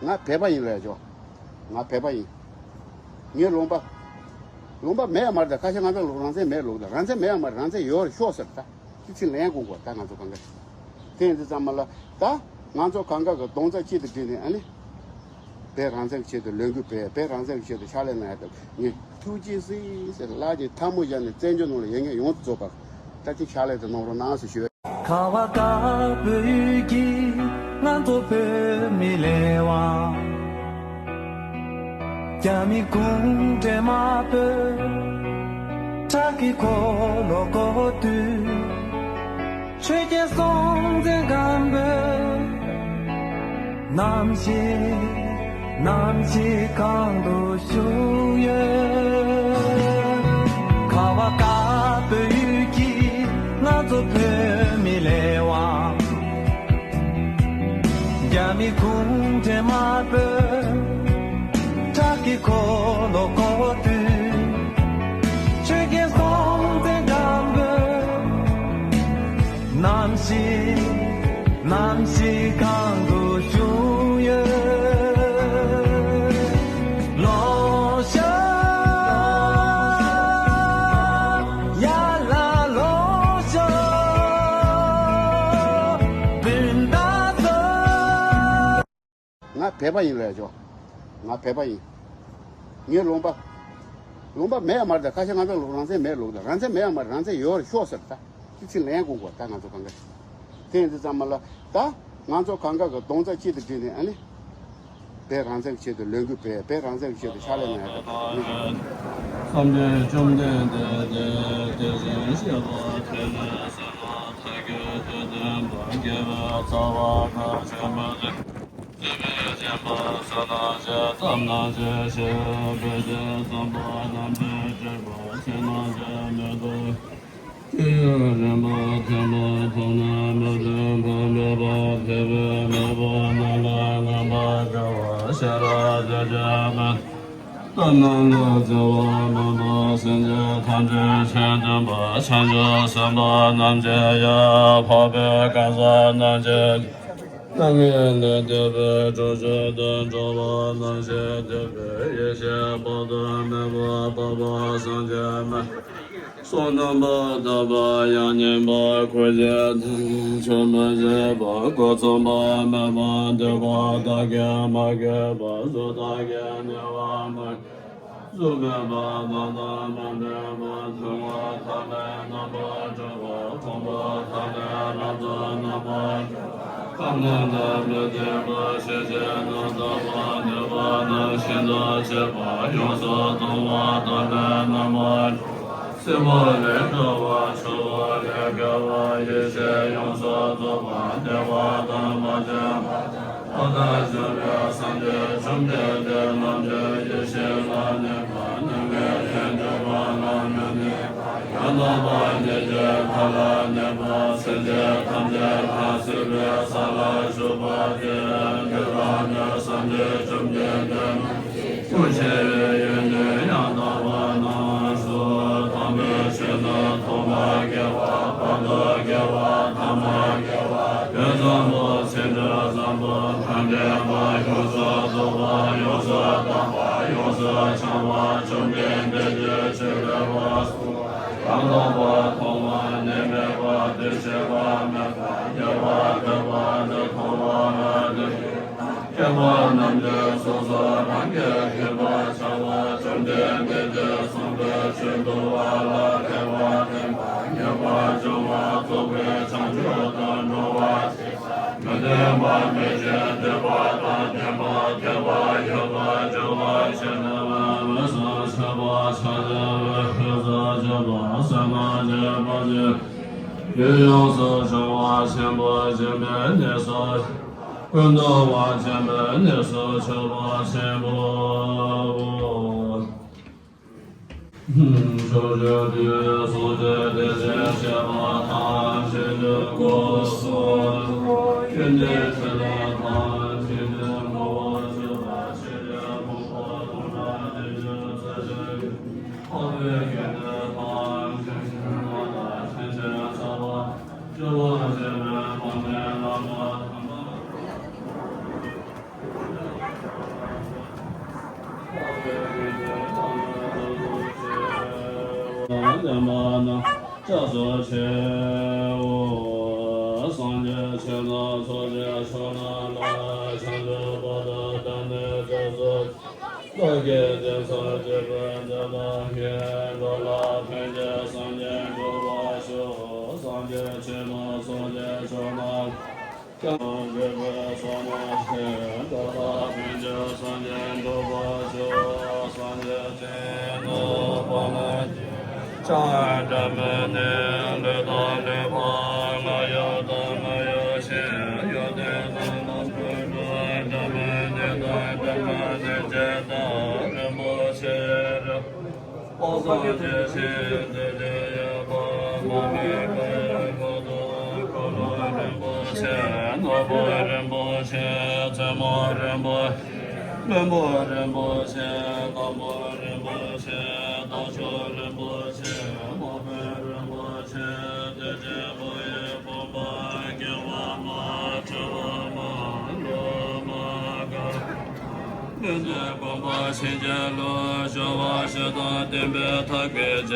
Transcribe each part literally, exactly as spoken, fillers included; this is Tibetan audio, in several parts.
ང་བོད་པ་ཡིན་ལབ་ཆོག་ང་བོད་པ་ཡིན། ངའི་ལུང་པ། ལུང་པ་མེད་ཡ་མ་རེད། ད་ཁ་ཤས་ང་ཚོ་ལུགས་རང་བཙན་མེད་ལུགས་ད་རང་བཙན་མེད་ཡ་མ་རེད། རང་བཙན་ཡོད་རེད་ཤོག་ཟེར། ད་དེ་ཚིག་ལན་དགོས་གོ་ད་ང་ཚོ་གང་ག་རེད། དེ་ཡིན་དུས་ཙམ་པ་ལ་ད་ང་ཚོ་གང་ག་གི་གདོང་རྩ་གཅིག་ཏུ་བསྒྲིལ་ནས་ཨ་ནི། བོད་རང་བཙན་གྱི་ཆེད་དུ་ལས་འགུལ་སྤེལ། བོད་རང་བཙན་གྱི་ཆེད་དུ་ཕྱག་ལས་གནང་ཡ་ད་ངས་ཐུགས་རྗེ་གཟིགས་ཟེར་ལག་གི་ཐལ་མོ་སྦྱར་ནས་བཙན་བྱོལ་ནང་ལ་ཡོད་མཁན་ཡོངས་སུ་རྫོགས་པར་ད་ཅིག་ཕྱག་ལས་དེ་གནང་རོགས་གནང་ཟེར་ཞུ། ཁ་བ་དཀར་པོའི་གི་ང་ཚོ་བོད་མི་ལས་དབང་། རྒྱ་མི་གུང་ཁྲན་དམར་པོས་ཁྲག་གི་འཁོར་ལོ་བསྐོར་དུས། ཆོས་རྒྱལ་སྲོང་བཙན་སྒམ་པོས་ནམ་ཞིག་ནམ་ཞིག་གང་དུ་བཞུགས་ཡོད། ཁ་བ་དཀར་པོའི་གི་ང་ཚོ་བོད་མི་ལས་དབང་། རྒྱ་མི་གུང་ཁྲན་དམར་པོས་ཁྲག་གི་འཁོར་ལོ་བསྐོར་དུས། ཆོས་རྒྱལ་སྲོང་བཙན་སྒམ་པོས་ནམ་ཞིག་ནམ་ཞིག་གང་དུ་བཞུགས་ཡོད། ལོངས་ཤོག་ཡར་ལ་ལོངས་ཤོག་སྤུན་ཟླ་ཚོ། ང་བོད་པ་ཡིན་ལབ་ཆོག་ང་བོད་པ་ཡིན། ངའི་ལུང་པ། ལུང་པ་མེད་ཡ་མ་རེད། ད་ཁ་ཤས་ང་ཚོ་ལུགས་རང་བཙན་མེད་ལུགས་ད་རང་བཙན་མེད་ཡ་མ་རེད། རང་བཙན་ཡོད་རེད་ཤོག་ཟེར། ད་དེ་ཚིག་ལན་དགོས་གོ་ད་ང་ཚོ་གང་ག་རེད། དེ་ཡིན་དུས་ཙམ་པ་ལ་ད་ང་ཚོ་གང་ག་གི་གདོང་རྩ་གཅིག་ཏུ་བསྒྲིལ་ནས་ཨ་ནི། བོད་རང་བཙན་གྱི་ཆེད་དུ་ལས་འགུལ་སྤེལ། བོད་རང་བཙན་གྱི་ཆེད་དུ་ཕྱག་ལས་གནང་ཡ་ད་ངས་བསམ་པའི་བཅོམ་ལྡན་འདས་དེ་དེ་བཞིན་གཤེགས་པ་ཐོད་ནས་སེམས་དཔའ་མཐའ་ཀུན་ཏུ་སྟོན་པ་དགེ་བའི་རྩ་བ་མཁའ་སྤྱོད་པ་སྟེ། སྲིད་པའི་འཇིགས་པ་སེལ་ཐམས་ཅད་ཐབས་རྣམས་ཀྱིས་ཞི་བའི་ཕྱིར། སྟོན་པ་རྣམས་ཀྱི་སྤྱོད་པ་ཕྱིར་ན་ཆད་མེད་དོ། ཀྱེ་ཡང་རིམ་པ་མཐུན་པ་མཐོང་ནས་མི་མཐུན་པ་མེད་པ་ཐེག་པའི་དམིགས་པ་རྣམས་ལ་མངོན་པར་དགའ་བ་ཤེས་རབ་ཀྱི་སྤྱོད་པ། ལྟར་སྣང་ལ་བརྩེ་བ་མེད་པ་སེམས་ཅན་ཐམས་ཅད་ཆོས་སྟོན་པ་བྱང་ཆུབ་སེམས་དཔའ་རྣམས་ཀྱི་ཡང་འཕགས་པའི་གང་ཟག་རྣམས་ཀྱི། ལྟ་ངན་ལས་འདས་པའི་གྲོགས་མཆོག་དང་འགྲོ་བ་རྣམས་ཀྱི་འདོད་པའི་ཡེ་ཤེས་དཔག་ཏུ་མེད་པ་འཕགས་པ་སངས་རྒྱས་མ་བསོད་ནམས་པ་དག་པ་ཡང་སྙིང་པ་ཁོ་ཡི་དོན་ཆོས་མི་བྱེད་པ་ཀུན་ཚང་པ་མེད་པ་འདོད་པ་དག་གིས་མ་གོས་པ་གཟུགས་དག་གི་ནུས་པ་མ་གཟུགས་མེད་པ་དག་དང་མ་འདྲེས་པ་མཐོང་བ་ཐ་མལ་རྣམ་པར་གྲོལ་བ་མཐོང་བ་ཐ་མལ་རབ་ཏུ་རྣམ་པར་གྲོལ་བ་ཁམས་རྣམས་དང་མི་ལྡན་པ་ཤེས་བྱའི་རྣམ་དག་པ་ནུས་པ་རྣམས་ཤིན་ཏུ་ཆེ་བ་ཡོངས་སུ་གཏོང་བ་ཐ་མལ་རྣམ་པར་གྲོལ་བ་སྲིད་པ་ལས་གྲོལ་བ་འཆི་བ་ལས་རྒྱལ་བ་ཡེ་ཤེས་ཡོངས་སུ་རྫོགས་པ་བདེ་བ་དང་མ་བྱོན་པ། མཐའ་དག་འཇོམས་པའི་སངས་རྒྱས་བཅོམ་ལྡན་འདས་རྣམས་ཀྱི་ཡེ་ཤེས་ལ་གནས་པ་ནི་མངོན་དུ་གྱུར་པ་ལ་མི་གནས་པ་ཡང་དག་པ་ཉིད་ཀྱི་མཐའ་ལ་གནས་པ་སེམས་ཅན་ཐམས་ཅད་ཐར་སྲིད་པའི་ས་ལ་བཞུགས་པ་དེ་འདི་ལ་ནི་སངས་རྒྱས་བཅོམ་ལྡན་འདས་རྣམས་ཀྱི་སྐུ་ཆེ་བའི་ཡོན་ཏན་ཡང་དག་པ་རྣམས་སུ་དམ་པའི་ཆོས་ནི་ཐོག་མར་དགེ་བ་བར་དུ་དགེ་བ་ཐ་མར་དགེ་བ་དོན་ཙམ་པོ་ཚིག་འབྲུ་ཙམ་པོ་མ་འདྲེས་པ་ཡོངས་སུ་རྫོགས་པ་ཡོངས་སུ་དག་པ་ཡོངས་སུ་བྱང་བ་བཅོམ་ལྡན་འདས་ཀྱི་ཆོས་འཕེལ་བ་གསུང་བ་ཡང་དག་པ་མཐོང་བ་ནི་མེད་པ་འདུ་ཤེས་པ་མེད་པ་ཉེ་བར་འདོད་པ་འདི་མཐོང་བ་མ་འདུ་ཤེས་པ། མཁས་པ་རྣམས་ཀྱིས་སོ་སོ་རང་གིས་མཁྱེན་པར་བྱ་བ་བཅོམ་ལྡན་འདས་ཀྱིས་གསུངས་པའི་ཆོས་འདུལ་བ་ལ་མཁས་པ་ལྡན་པ་ངེས་པར་འབྱུང་བ་རྫོགས་པའི་བྱང་ཆུབ་ཏུ་འགྲོ་བར་བྱེད་པ་མི་ལྡན་པ་མི་བྱེད་འདོད་པ་དང་ལྡན་པ་ཐེག་པ་ཡོད་པར་འགྱུར་བ་ཕྱིར་ན་མི་གསུང་ཆོས་པ་ཕྱག་རྒྱ་བའི་ཁུ་ཚུར་གཅོད་པ་སེར་སྣ་བྱེད་པ་ཅན། ཡུལ་ཡོངས་སུ་སྦྱོང་བ་ཆེན་པོ་སྦྱིན་པའི་གནས་སུ། ཀུན་ཏུ་བ་ཆེན་པོའི་གནས་སུ་མཆོད་པ་ཆེན་པོ། ཕྱོགས་བཅུ་དུས་གསུམ་དུ་དེ་བཞིན་གཤེགས་པ་ཐམས་ཅད་ཀྱི་སྐུ་གསུང་ཐུགས་ཀྱི་ཐིག་ལེ་ཐམས་ཅད་ཀྱི་ངོ་བོ་བཅུ་པ་ཆེ་བའི་ཕུང་པོ་ཐུགས་སྒྲ་དྲི་ཆུ་ཚད་ཅན། འཕགས་པའི་དགེ་འདུན་ཐམས་ཅད་ཀྱི་ངོ་བོ་ཐམས་ཅད་ཀྱི་ཚོགས་པ་སྤྱི་བོར་བཞེས་པའི་དམ་པའི་བླ་མ་དམ་པ། ལྕགས་སུ་མཆིའོ། སངས་རྒྱས་ཆོས་དང་ཚོགས་ཀྱི་མཆོག་རྣམས་ལ། བྱང་ཆུབ་བར་དུ་བདག་ནི་སྐྱབས་སུ་མཆི། བདག་གིས་སྦྱིན་སོགས་བགྱིས་པའི་ཚེ་དང་ཤིང་། འགྲོ་ལ་ཕན་ཕྱིར་སངས་རྒྱས་འགྲུབ་པར་ཤོག། སངས་རྒྱས་ཆོས་དང་ཚོགས་ཀྱི་མཆོག་རྣམས་ཀྱང་འགྲུབ་པའི་ཚོགས་རྣམས་ཀྱིས། འགྲོ་ལ་ཕན་ཕྱིར་སངས་རྒྱས་འགྲུབ་པར་ཤོག། སངས་རྒྱས་བྱེད་ལ་དཔག་ན་ཅི། བྱང་ཆུབ་འགྲོ་མི་ནི། ལུས་དང་ལུས་འཕགས་ལྔ་ཡོད་དང་ལྔ་ཡོད་ཕྱིར། ཡོན་ཏན་རྣམས་ཀུན་ཏུ་འགྲོ་མི་ནི་དང་འགྲོ་མི་ནི་ཇི་ལྟར་རིན་པོ་ཆེ། དཔག་བསམ་དགྱེས་ཤིང་བདེ་ཆེན་ཡོད་པ། མ་སྨད་པའི་གོ་ཐོབ་འཁོར་ལོ་རིན་པོ་ཆེ། ནོར་བུ་རིན་པོ་ཆེ། བཙུན་མོ་རིན་པོ་ཆེ། བློན་པོ་རིན་པོ་ཆེ། དམ་པ་རིན་པོ་ཆེ། རྟ་མཆོག་རིན་པོ་ཆེ། དམག་དཔོན་རིན་པོ་ཆེ། དེ་ཚེ་འཁོར་བའི་ཕོངས་པ་སྐྱེ་བ་མ་འཁྲུལ་བ་མ་ལོག་མ་འགག་ལུས་ནི་གོམས་པ་ཕྱིན་ཅི་ལོག་སྦྱོར་བ་བཞི་དང་ལྡན་པའི་ཐབས་མཁས་ཀྱིས།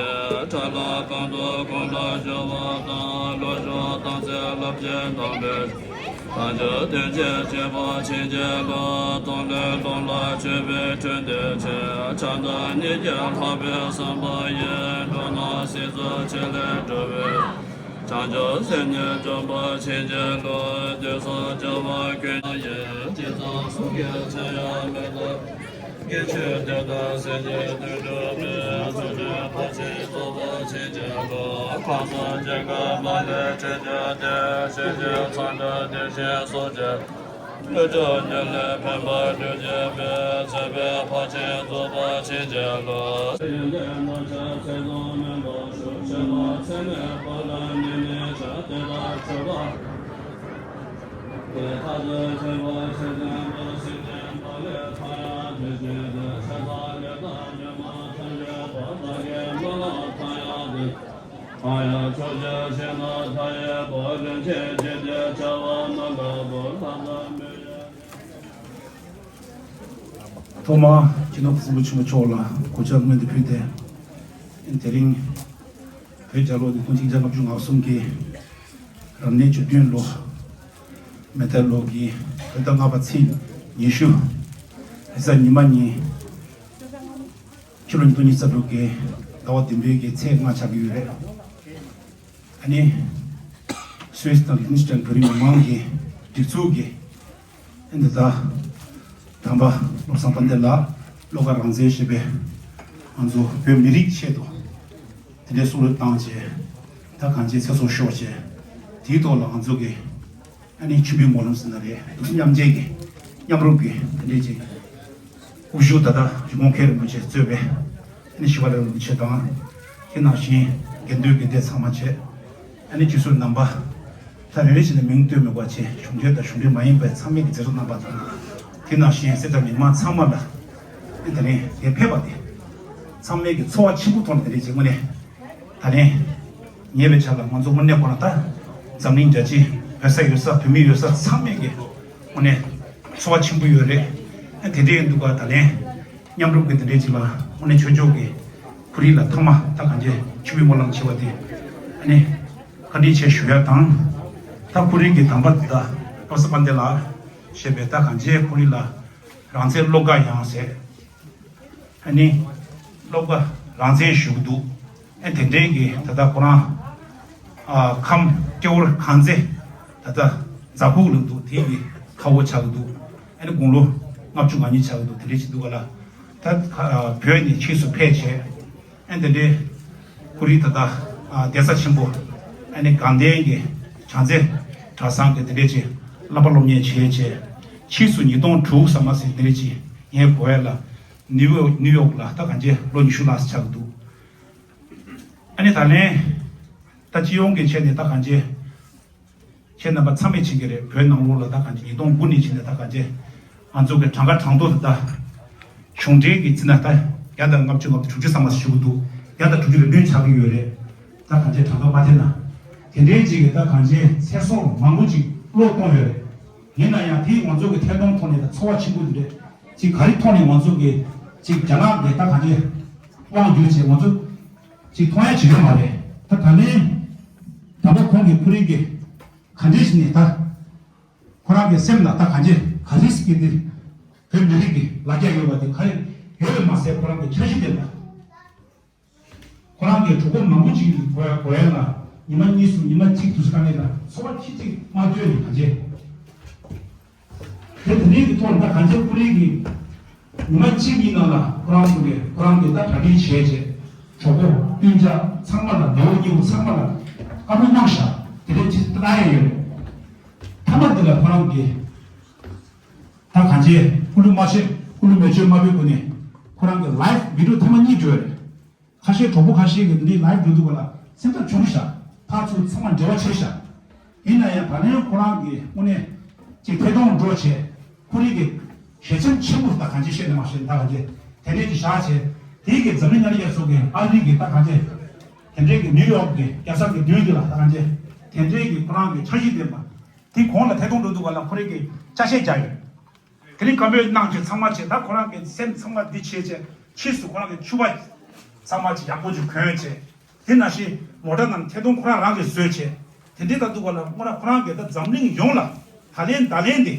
ཕྲ་ལ་གང་ཐུབ་གོང་ལ་སྦྱོར་བ་དང་། ལུགས་སྦྱོར་དམ་ཚིག་རླབས་ཆེན་དམ་པའི་ཐལ་འགྱུར་དོན་ཆེན་བྱེད་པ་ཕྱིན་ཅི་ལོག་དང་ལས་རླུང་ལ་ཆུད་པའི་འཕྲུལ་དེ་ཆེ། ཕྱག་རྟེན་ཉིད་ཀྱིས་ལྷག་པའི་བསམ་པ་ཡིས། འགྲོ་རྣམས་སྲིད་རྩ་ཆེ་ལས་གྲོལ་བའི། བྱང་ཆུབ་སེམས་ཉིད་འཇོམས་པ་ཕྱིན་ཅི་ལོག་དུས་གསུམ་སྦྱོར་བ་ཀུན་ཡིན། དེ་ཙམ་གསུང་གི་ཚད་ཡང་མི་ཐུབ། དགེ་ཆོས་དེ་དག་སེམས་ཀྱི་དོན་གྲུབ་པའི། ཚུལ་ཁྲིམས་ཕར་ཕྱིན་རྫོགས་པ་ཕྱིན་ཅི་ལོག་ཁམས་གསུམ་སྐྱེ་རྒ་མ་ལུས་ཕྲིན་བཅས་ཏེ། ཤེས་བཞིན་མཚམས་སྦྱོར་དེ་བཞིན་སྲོག་གཅོད། ལུས་སྒྲ་ཉིད་ལས་ཕན་པ་སྒྲུབ་བྱེད་པའི། ཚེ་འཕོས་ཕར་ཕྱིན་རྫོགས་པ་ཕྱིན་ཅི་ལོག་ཡོན་ཏན་རྣམས་ཀྱང་ཚད་དང་མིན་པར་ཤོག་ཆད་པ་ཚད་མེད་པ་ལ་ནི་མི་བྱ། དེ་ལྟར་ཆོས་པ། དེ་ལྟར་དུ་ཆོས་པ་ཆོས་ཅན་དུ་སེམས་ཅན་དག་ལས་ཐར་ཡང་དེ་བཞིན་དུ། ཆགས་སྡང་ལས་དང་སྙོམས་པར་ཐམས་ཅད་པ། བདག་གིས་སྨོན་ལམ་བཏང་ཡང་དེ། བཏང་ཡང་ཕྱོགས་བཅུའི་ཞིང་རྣམས་མཐའ་ཡས་པ། རིན་ཆེན་འབྱེད་པའི་བྱ་བ་རྣམས་ལ་བོར། ལྷ་དང་མི་ཡི། ཐོག་མར་སྤྱི་ནོར་གོང་ས་སྐྱབས་མགོན་ཆེན་པོ་མཆོག་ལ་གུས་ཕྱག་སྔོན་དུ་ཕུལ་ཏེ། དེ་རིང་བོད་རྒྱལ་ལོ་ཉིས་སྟོང་ཆིག་བརྒྱ་ལྔ་བཅུ་ང་གསུམ་གྱི་རབ་གནས་བཅུ་བདུན་ལོ། མེ་ཐལ་ལོ་གི་བོད་ཟླ་ལྔ་པ་ཚེས་ཉི་ཤུ། རེས་གཟའ་ཉི་མ་ཉིན། ཕྱི་ལོ་ཉིས་སྟོང་ཉི་ཤུ་རྩ་དྲུག་གི་ཟླ་བ་བདུན་པའི་གི་ཚེས་ལྔ་ཆགས་ཀྱི་ཡོད་རེད། ཨ་ནི། སུད་སི་དང་ལིག་ཊེན་སི་ཊན་བོད་རིགས་མི་མང་གི་སྒྲིག་འཛུགས་ཀྱི། ཨ་ནི་ད། དམ་པ་བློ་བཟང་དཔལ་ལྡན་ལགས་བློ་དགའ་རང་བཙན་ཞེས་པའི། ང་ཚོ་བོད་མི་རིགས་ཆེད་དུ། དེ་འདྲའི་གསུང་རབ་བཏང་བྱས། ད་གང་ཅིའི་ཚེ་སྲོག་ཤོར་བྱས། དེའི་ཐོག་ལ་ང་ཚོ་གི། ཨ་ནི་མཆོད་འབུལ་སྨོན་ལམ་ཟེར་ན་རེད། ཐུགས་སེམས་མཉམ་སྐྱེད་ཀྱི་མཉམ་རུབ་ཀྱི་དེ་འདྲའི་ཅིག་སྐུ་ཞབས་ད་ལྟ་རི་མོ་མཁན་རིན་པོ་ཆེ་གཙོས་པའི་ཨ་ནི་ཞི་བ་ལྷ་རིན་པོ་ཆེ་དང་། དེ་ནང་བཞིན་དགེ་འདུན་དགེ་སྡེ་ཚང་མ་བྱས། ཨ་ནི་སྤྱི་ཟུར་རྣམ་པ། ད་རེ་རེ་བཞིན་ནས་མིང་བཏོན་མི་དགོས་པ་བྱས། གཞུང་འབྲེལ་དང་གཞུང་འབྲེལ་མ་ཡིན་པའི་ཚང་མའི་གི་མཛད་གཙོ་རྣམ་པ་དང་། དེ་ནང་བཞིན་གསེར་རྟ་མི་མང་ཚང་མ་ལ། ཨ་ནི་དེ་རིང་དེ་ཕེབས་པ་དེ། ཚང་མའི་གི་ཚོར་བ་ཆེན་པོ་ཐོག་ནས་དེ་རིང་བྱེད་དགོས་ནས། ད་ལན། ཉེ་བའི་ཆར་ལ་ང་ཚོ་དངོས་གནས་ཁོ་ན་ད། འཛམ་གླིང་རྒྱལ་སྤྱི་བོད་ས་ཡོད་ས་བོད་མི་ཡོད་ས་ཚང་མས་ཀྱི་དངོས་གནས་ཚོར་བ་ཆེན་པོ་ཡོད་རེད། ཨ་དེ་འདྲའི་འདུག་ག་ད་ལན་མཉམ་རུབ་ཀྱི་དེ་འདྲའི་ཅིག་ལ་དངོས་གནས་ཆོས་ཕྱོགས་ཀྱི་ཁོར་ཡུག་ལ་ཐོག་མ་ད་གང་ཅི་མཆོད་འབུལ་སྨོན་ལམ་བྱེད་པ་དེ་ཨ་ནི་བཀའ་དྲིན་ཆེ་ཞུ་ཡ་དང་། ད་ཁོར་ཡུག་གི་དམ་པ་དེ་ད་བློ་བཟང་དཔལ་ལྡན་ལགས་ཞེས་པའི་ད་གང་ཅི་ཁོར་ཡུག་ལ་རང་བཙན་བློ་དགའ་ཡང་ཟེར། ཨ་ནི། སློབ་དགའ་རང་བཙན་ཞུ་གི་འདུག་ཨ་དེ་འདྲའི་གི་ད་ལྟ་ཁོ་རང་། ཨ་ཁམས་སྐྱེ་བོ་གངས་རྫས། ད་ལྟ་རྫ་ཁུག་ལ་འདུག་དེ་གི་ཁ་བོ་ཆགས་ཀྱི་འདུག་ཨ་ནི་དགུང་ལོ་ལྔ་བཅུ་ང་གཉིས་ཆགས་ཀྱི་འདུག་དེ་འདྲའི་ཞིག་འདུག་ག་ལ། ད་ཁ་བོད་ནས་ཕྱིས་སུ་ཕེབས་བྱས། ཨ་དེ་འདྲའི་ཁོ་རའི་ད་ལྟ་ཨ་གདན་ས་ཆེན་པོ། ཨ་ནི་དགའ་ལྡན་གྱི་བྱང་རྩེ་གྲྭ་ཚང་གི་དེ་འདྲའི་ཅིག་བསླབ་པ་སློབ་གཉེར་བྱས་བྱས། ཕྱིས་སུ་ཉིས་སྟོང་དྲུག་ཙམ་ཟེར་དེ་འདྲའི་ཅིག་ངའི་གོ་ཡ་ལ། ནིའུ་ཡོག་ནིའུ་ཡོག་ལ་ད་གང་ཅི་ལོ་ཉི་ཤུ་ལྷག་ཙམ་ཆགས་ཀྱི་འདུག་ཨ་ནི་ད་ལན། ད་སྤྱི་ཡོངས་ཀྱི་ཆེད་ནས་ད་གང་ཅི། ཁྱེད་རྣམ་པ་ཚང་མས་མཁྱེན་གྱི་རེད། བོད་ནང་ལོགས་ལ་ད་གང་ཅི་ཉིས་སྟོང་དགུ་ནས་ཕྱིན་ནས་ད་གང་ཅི། ང་ཚོ་གི་གྲངས་ཀ་གྲངས་ཐོ་དེ་ད། གཞུང་འབྲེལ་གྱི་རྩིས་ན་ད། བརྒྱ་དང་ལྔ་བཅུ་ང་བཅུ་དྲུག་ཅུ་ཙམ་མ་ཞུ་གི་འདུག་བརྒྱ་དང་དྲུག་ཅུ་ལས་བདུན་ཆགས་ཀྱི་ཡོད་རེད། ད་གང་ཅི་གྲངས་ཀ་མ་དེ་ན། དེ་འདྲའི་ཅིག་གི་ད་གང་ཅི་ཚེ་སྲོག་མང་པོ་ཅིག་བློས་གཏོང་ཡོད་རེད། ཡིན་ན་ཡང་དེའི་ང་ཚོ་གི་ཐད་གཏོང་ཐོག་ནས་ད་ཚོར་བ་ཆེན་པོ་འདི་འདྲས་ཅིག་ག་རེ་ཐོག་ནས་ང་ཚོ་གི་ ཅིག་རྒྱ་ནག་གི་ད་ག་འདྲས་དབང་བསྒྱུར་བྱས་ང་ཚོ་ཅིག་མཐོང་ཡ་བྱེད་ཡོད་མ་རེད། ད་ད་ལན་ད་ལྟ་ཁོང་གི་ཁོ་རང་གི་ག་འདྲས་ཞིག་ནས་ད་ཁོ་རང་གི་སེམས་ལ་ད་ག་འདྲས་ག་རེ་ཟེར་གི་འདི་བོད་མི་རིགས་ཀྱི་ལ་རྒྱ་ཡོད་པ་དེ་ག་རེ་ཡོད་པ་མ་ཟད་ཁོ་རང་གི་འཆར་གཞི་དེ་ལ། ཁོ་རང་གི་གྲོགས་པོ་མང་པོ་ཅིག་གིས་གོ་ཡ་གོ་ཡ་ལ་ཉི་མ་གཉིས་སུ་ཉི་མ་གཅིག་དུས་སུ་དཀའ་ངལ་དང་ཚོར་བ་ཅི་ཅིག་མ་ཐོས་ནས་གང་བྱེད། དེ་དེ་རིང་གི་ཐོག་ལ་ད་གང་བྱེད་ཀུ་རེ་གི་ཉི་མ་གཅིག་གི་ནང་ལ་ཁོ་རང་ཚོ་གིས་ཁོ་རང་གི་ད་གྲ་སྒྲིག་བྱས་བྱས་གྲོགས་པོ་སྤུན་ཆ་ཚང་མ་ལ་ནོར་བུ་སྐྱེ་བོ་ཚང་མ་ལ་བཀའ་མོལ་གནང་ཤག་དེ་རིང་ཅི་ལྟ་ཡ་ཡོད། མཐའ་མ་འདི་ལ་ཁོ་རང་གིས་ད་གང་བྱེད་ཀུ་ལུ་མ་བྱེད་ཀུ་ལུ་མེ་མཆོད་མ་བོས་ཀུ་ནས་ཁོ་རང་གི་live video་ཐེངས་མ་གཉིས་འགྲོ་ཡ་རེད། ཁ་ཤས་གྲོགས་པོ་ཁ་ཤས་ཀྱིས་འདི་འདྲའི་live་འགྲོ་དུས་སྒང་ལ་སེམས་ཐག་བཅུག་ཤག་ཕར་ཚུར་ཚང་མ་འབྲེལ་བ་བྱས་ཤག་ཡིན་ན་ཡང་ད་ལན་ཁོ་རང་གིས་དངོས་གནས་ཅིག་ཐད་གཏོང་འགྲོ་བྱས་ཁོ་རང་གི་ཞལ་ཆེམས་ཆེན་པོ་ད་གང་ཅི་བཤད་ན་མ་བཤད་ན་ད་གང་ཅི་དེ་འདྲས་ཀྱི་བཞག་བྱས་དེ་གི་འཛམ་གླིང་ཉམས་ལེན་རྒྱལ་ཚོགས་ཀྱི་ཨ་རི་གི་ད་གང་ཅི་དེ་འདྲས་ཀྱི་ནིའུ་ཡོག་གི་རྒྱལ་ས་གི་མདུན་དེ་ལ་ད་གང་ཅི་དེ་འདྲས་ཀྱི་ཁོ་རང་གི་འཆར་གཞི་ལྡན་པ་དེ་གོང་ལ་ཐད་གཏོང་འགྲོ་དུས་སྒང་ལ་ཁོ་རང་གི་ཅ་ཆས་རྒྱག་ཡོད། དེ་རིང་བཀའ་མོལ་གནང་བྱས་ཚང་མ་བྱས་ད་ཁོ་རང་གི་སེམས་ཚང་མ་འདི་བྱས་བྱས་ཕྱིས་སུ་ཁོ་རང་གི་ཕྱུ་པ་ཚང་མ་བྱས་ཡག་པོ་ཅིག་གོན་བྱས་དེ་ནང་བཞིན་མོ་ཊ་ནང་ཐད་གཏོང་ཁོ་རང་རང་གིས་བཟོས་བྱས་དེ་འདྲའི་ད་འདུག་ག་ལ་ཁོ་རང་ཁོ་རང་གི་ད་འཛམ་གླིང་ཡོངས་ལ་ད་ལན་ད་ལན་དེ་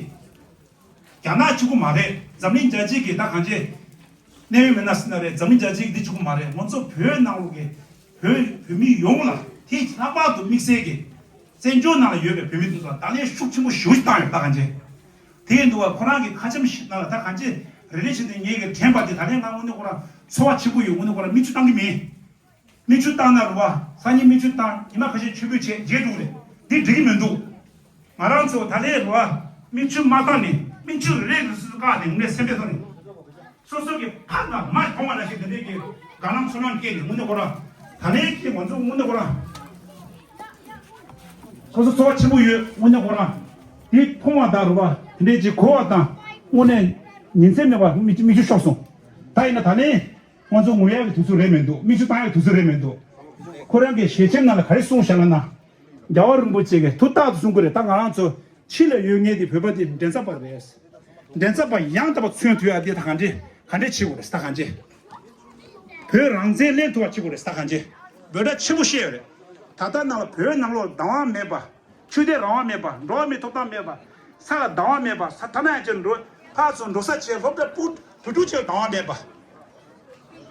རྒྱ་ནག་གཅིག་པུ་མ་རེད། འཛམ་གླིང་རྒྱལ་སྤྱི་གི་ད་གང་ཅི་གནད་ཡོད་མི་སྣ་ཟེར་ན་རེད། འཛམ་གླིང་རྒྱལ་སྤྱི་གི་འདི་གཅིག་པུ་མ་རེད། ང་ཚོ་བོད་ནང་ལོགས་ཀྱི་བོད་བོད་མི་ཡོངས་ལ་དེ་ལྷག་པར་དུ་དམིགས་བསལ་གྱི་བཙན་བྱོལ་ནང་ལ་ཡོད་པའི་བོད་མི་ཚོ་ད་ལན་ཤུགས་ཆེན་པོ་ཞེ་པོ་ཞིག་བཏང་ཡོད་ད་གང་ཅི། དེ་ཡིན་དུས་ཁོ་རང་གི་ཁ་ཆེམས་ཤིག་ནང་ལ་ད་གང་ཅི་རེ་རེ་བཞིན་དུ་ངེད་ཀྱི་དྲན་པ་དེ་ད་ལན་ང་དངོས་གནས་ཁོ་རང་ཚོར་བ་ཆེན་པོ་ཡོད། དངོས་གནས་ཁོ་རང་མིག་ཆུ་བཏང་གི་མེད། མིག་ཆུ་བཏང་ན་རུ་བ་སང་ཉིན་མིག་ཆུ་བཏང་ཉི་མ་ཁ་ཤས་མཆོད་འབུལ་བྱས་རྗེས་འགྲོ་གི་རེད། འདི་འགྲིག་གི་མི་འདུག་ང་རང་ཚོ་ད་ལན་རུ་བ་མིག་ཆུ་མ་བཏང་ནས་མིག་ཆུ་རེ་རེ་རེ་སུ་བཀག་ནས་དངོས་གནས་སེམས་པའི་ཐོག་ནས་སོ་སོ་གི་ཕ་དང་མ་མཐོང་བ་ནང་བཞིན་དེ་འདྲས་ཀྱི་དགའ་སྣང་ཚོར་སྣང་སྐྱེས་ནས་དངོས་གནས་ཁོ་རང་ད་ལན་གྱི་ང་ཚོ་དངོས་གནས་ཁོ་རང་སོ་སོ་ཚོར་བ་ཆེན་པོ་ཡོད། དངོས་གནས་ཁོ་རང་དེ་མཐོང་བ་དང་རུ་བ་དེ་འདྲས་ཀྱི་གོ་བ་དང་དངོས་གནས་ཉིན་མཚན་མེད་པར་མིག་ཆུ་མིག་ཆུ་ཤོར་སོང་། ད་ཡིན་ན་ད་ལན། ང་ཚོ་ངུ་ཡག་གི་དུས་ཚོད་རེད་མི་འདུག་མིག་ཆུ་བཏང་ཡག་གི་དུས་ཚོད་རེད་མི་འདུག་ཁོ་རང་གི་ཞལ་ཆེམས་ནང་ལ་ག་རེ་གསུངས་བཞག་ལབ་ན། རྒྱལ་བ་རིན་པོ་ཆེ་གིས་ཐུགས་ཐག་ཏུ་གསུང་གི་རེད། ད་ང་རང་ཚོ་ཕྱི་ལ་ཡོད་མཁན་དེ་བོད་པ་དེ་འགྲན་ཚབས་པ་རེད། འགྲན་ཚབས་པ་ཡང་དག་པ་མཚོན་ཐུབ་ཡག་དེ་ད་ག་འདྲས་ག་འདྲས་བྱེད་དགོས་རེད་ད་ག་འདྲས། བོད་རང་བཙན་ལེན་ཐུབ་པ་བྱེད་དགོས་རེད་ད་ག་འདྲས། འབོད་སྒྲ་ཆེན་པོ་བཤད་ཡོད་རེད། ད་ལྟ་ནང་ལ་བོད་ནང་ལོགས་བདག་དབང་མེད་པ། ཆོས་དད་རང་དབང་མེད་པ། འགྲོ་བ་མིའི་ཐོབ་ཐང་མེད་པ། ས་ལ་བདག་དབང་མེད་པ། ས་ཐ་ན་ཡང་ཅིག་འགྲོ་ཕར་ཚུར་འགྲོ་ས་བྱས་སློབ་གྲྭ་སྤུ་དུ་ཕྲུག་ཅིག་ལ་བདག་དབང་མེད་པ།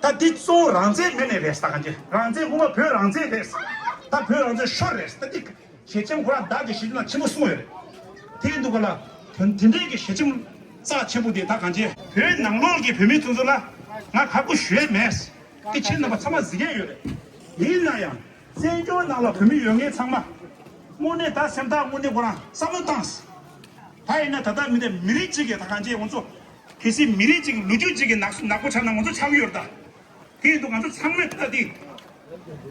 ད་འདི་གཙོ་བོ་རང་བཙན་མེད་ནས་རེད་ཟེར་ག་འཇེ། རང་བཙན་དབུ་མ་བོད་རང་བཙན་རེད་ཟེར། ད་བོད་རང་བཙན་ཤོར་རེད་ཟེར། ད་འདི་ཞལ་ཆེམས་ཁོ་རང་བདག་གི་ཞལ་ཆེམས་ལ་ཆེན་པོ་གསུངས་ཡོད་རེད། དེ་ཡིན་དུས་ག་ལ་དོན་དེ་འདྲའི་གི་ཞལ་ཆེམས་རྩ་ཆེན་པོ་དེ་ད་ག་འཇེ། བོད་ནང་ལོགས་ཀྱི་བོད་མི་ཚོ་ཚོ་ལ་ང་ཁག་པོ་ཞུ་ཡས་མེད། དེ་ཁྱེད་རྣམ་པ་ཚང་མ་གཟིགས་ཡས་ཡོད་རེད། ཡིན་ན་ཡང་། བཙན་བྱོལ་ནང་ལ་བོད་མི་ཡོད་མཁན་ཚང་མ། དངོས་གནས་ད་སེམས་ཐག་དངོས་གནས་ཁོ་རང་བསམ་བློ་བཏང་། ད་ཡིན་ན་ད་ལྟ་མི་འདི་མི་རིགས་གཅིག་གི་ད་གང་ཅི་ང་ཚོ། གལ་སྲིད་མི་རིགས་གཅིག་གི་ལོ་རྒྱུས་གཅིག་གི་ནག་ནག་པོ་ཆགས་ན་ང་ཚོ་ཆགས་ཀྱི་ཡོད་རེད་ད། དེ་ཡིན་དུས་ང་ཚོ་ཚང་མས་ད་འདི།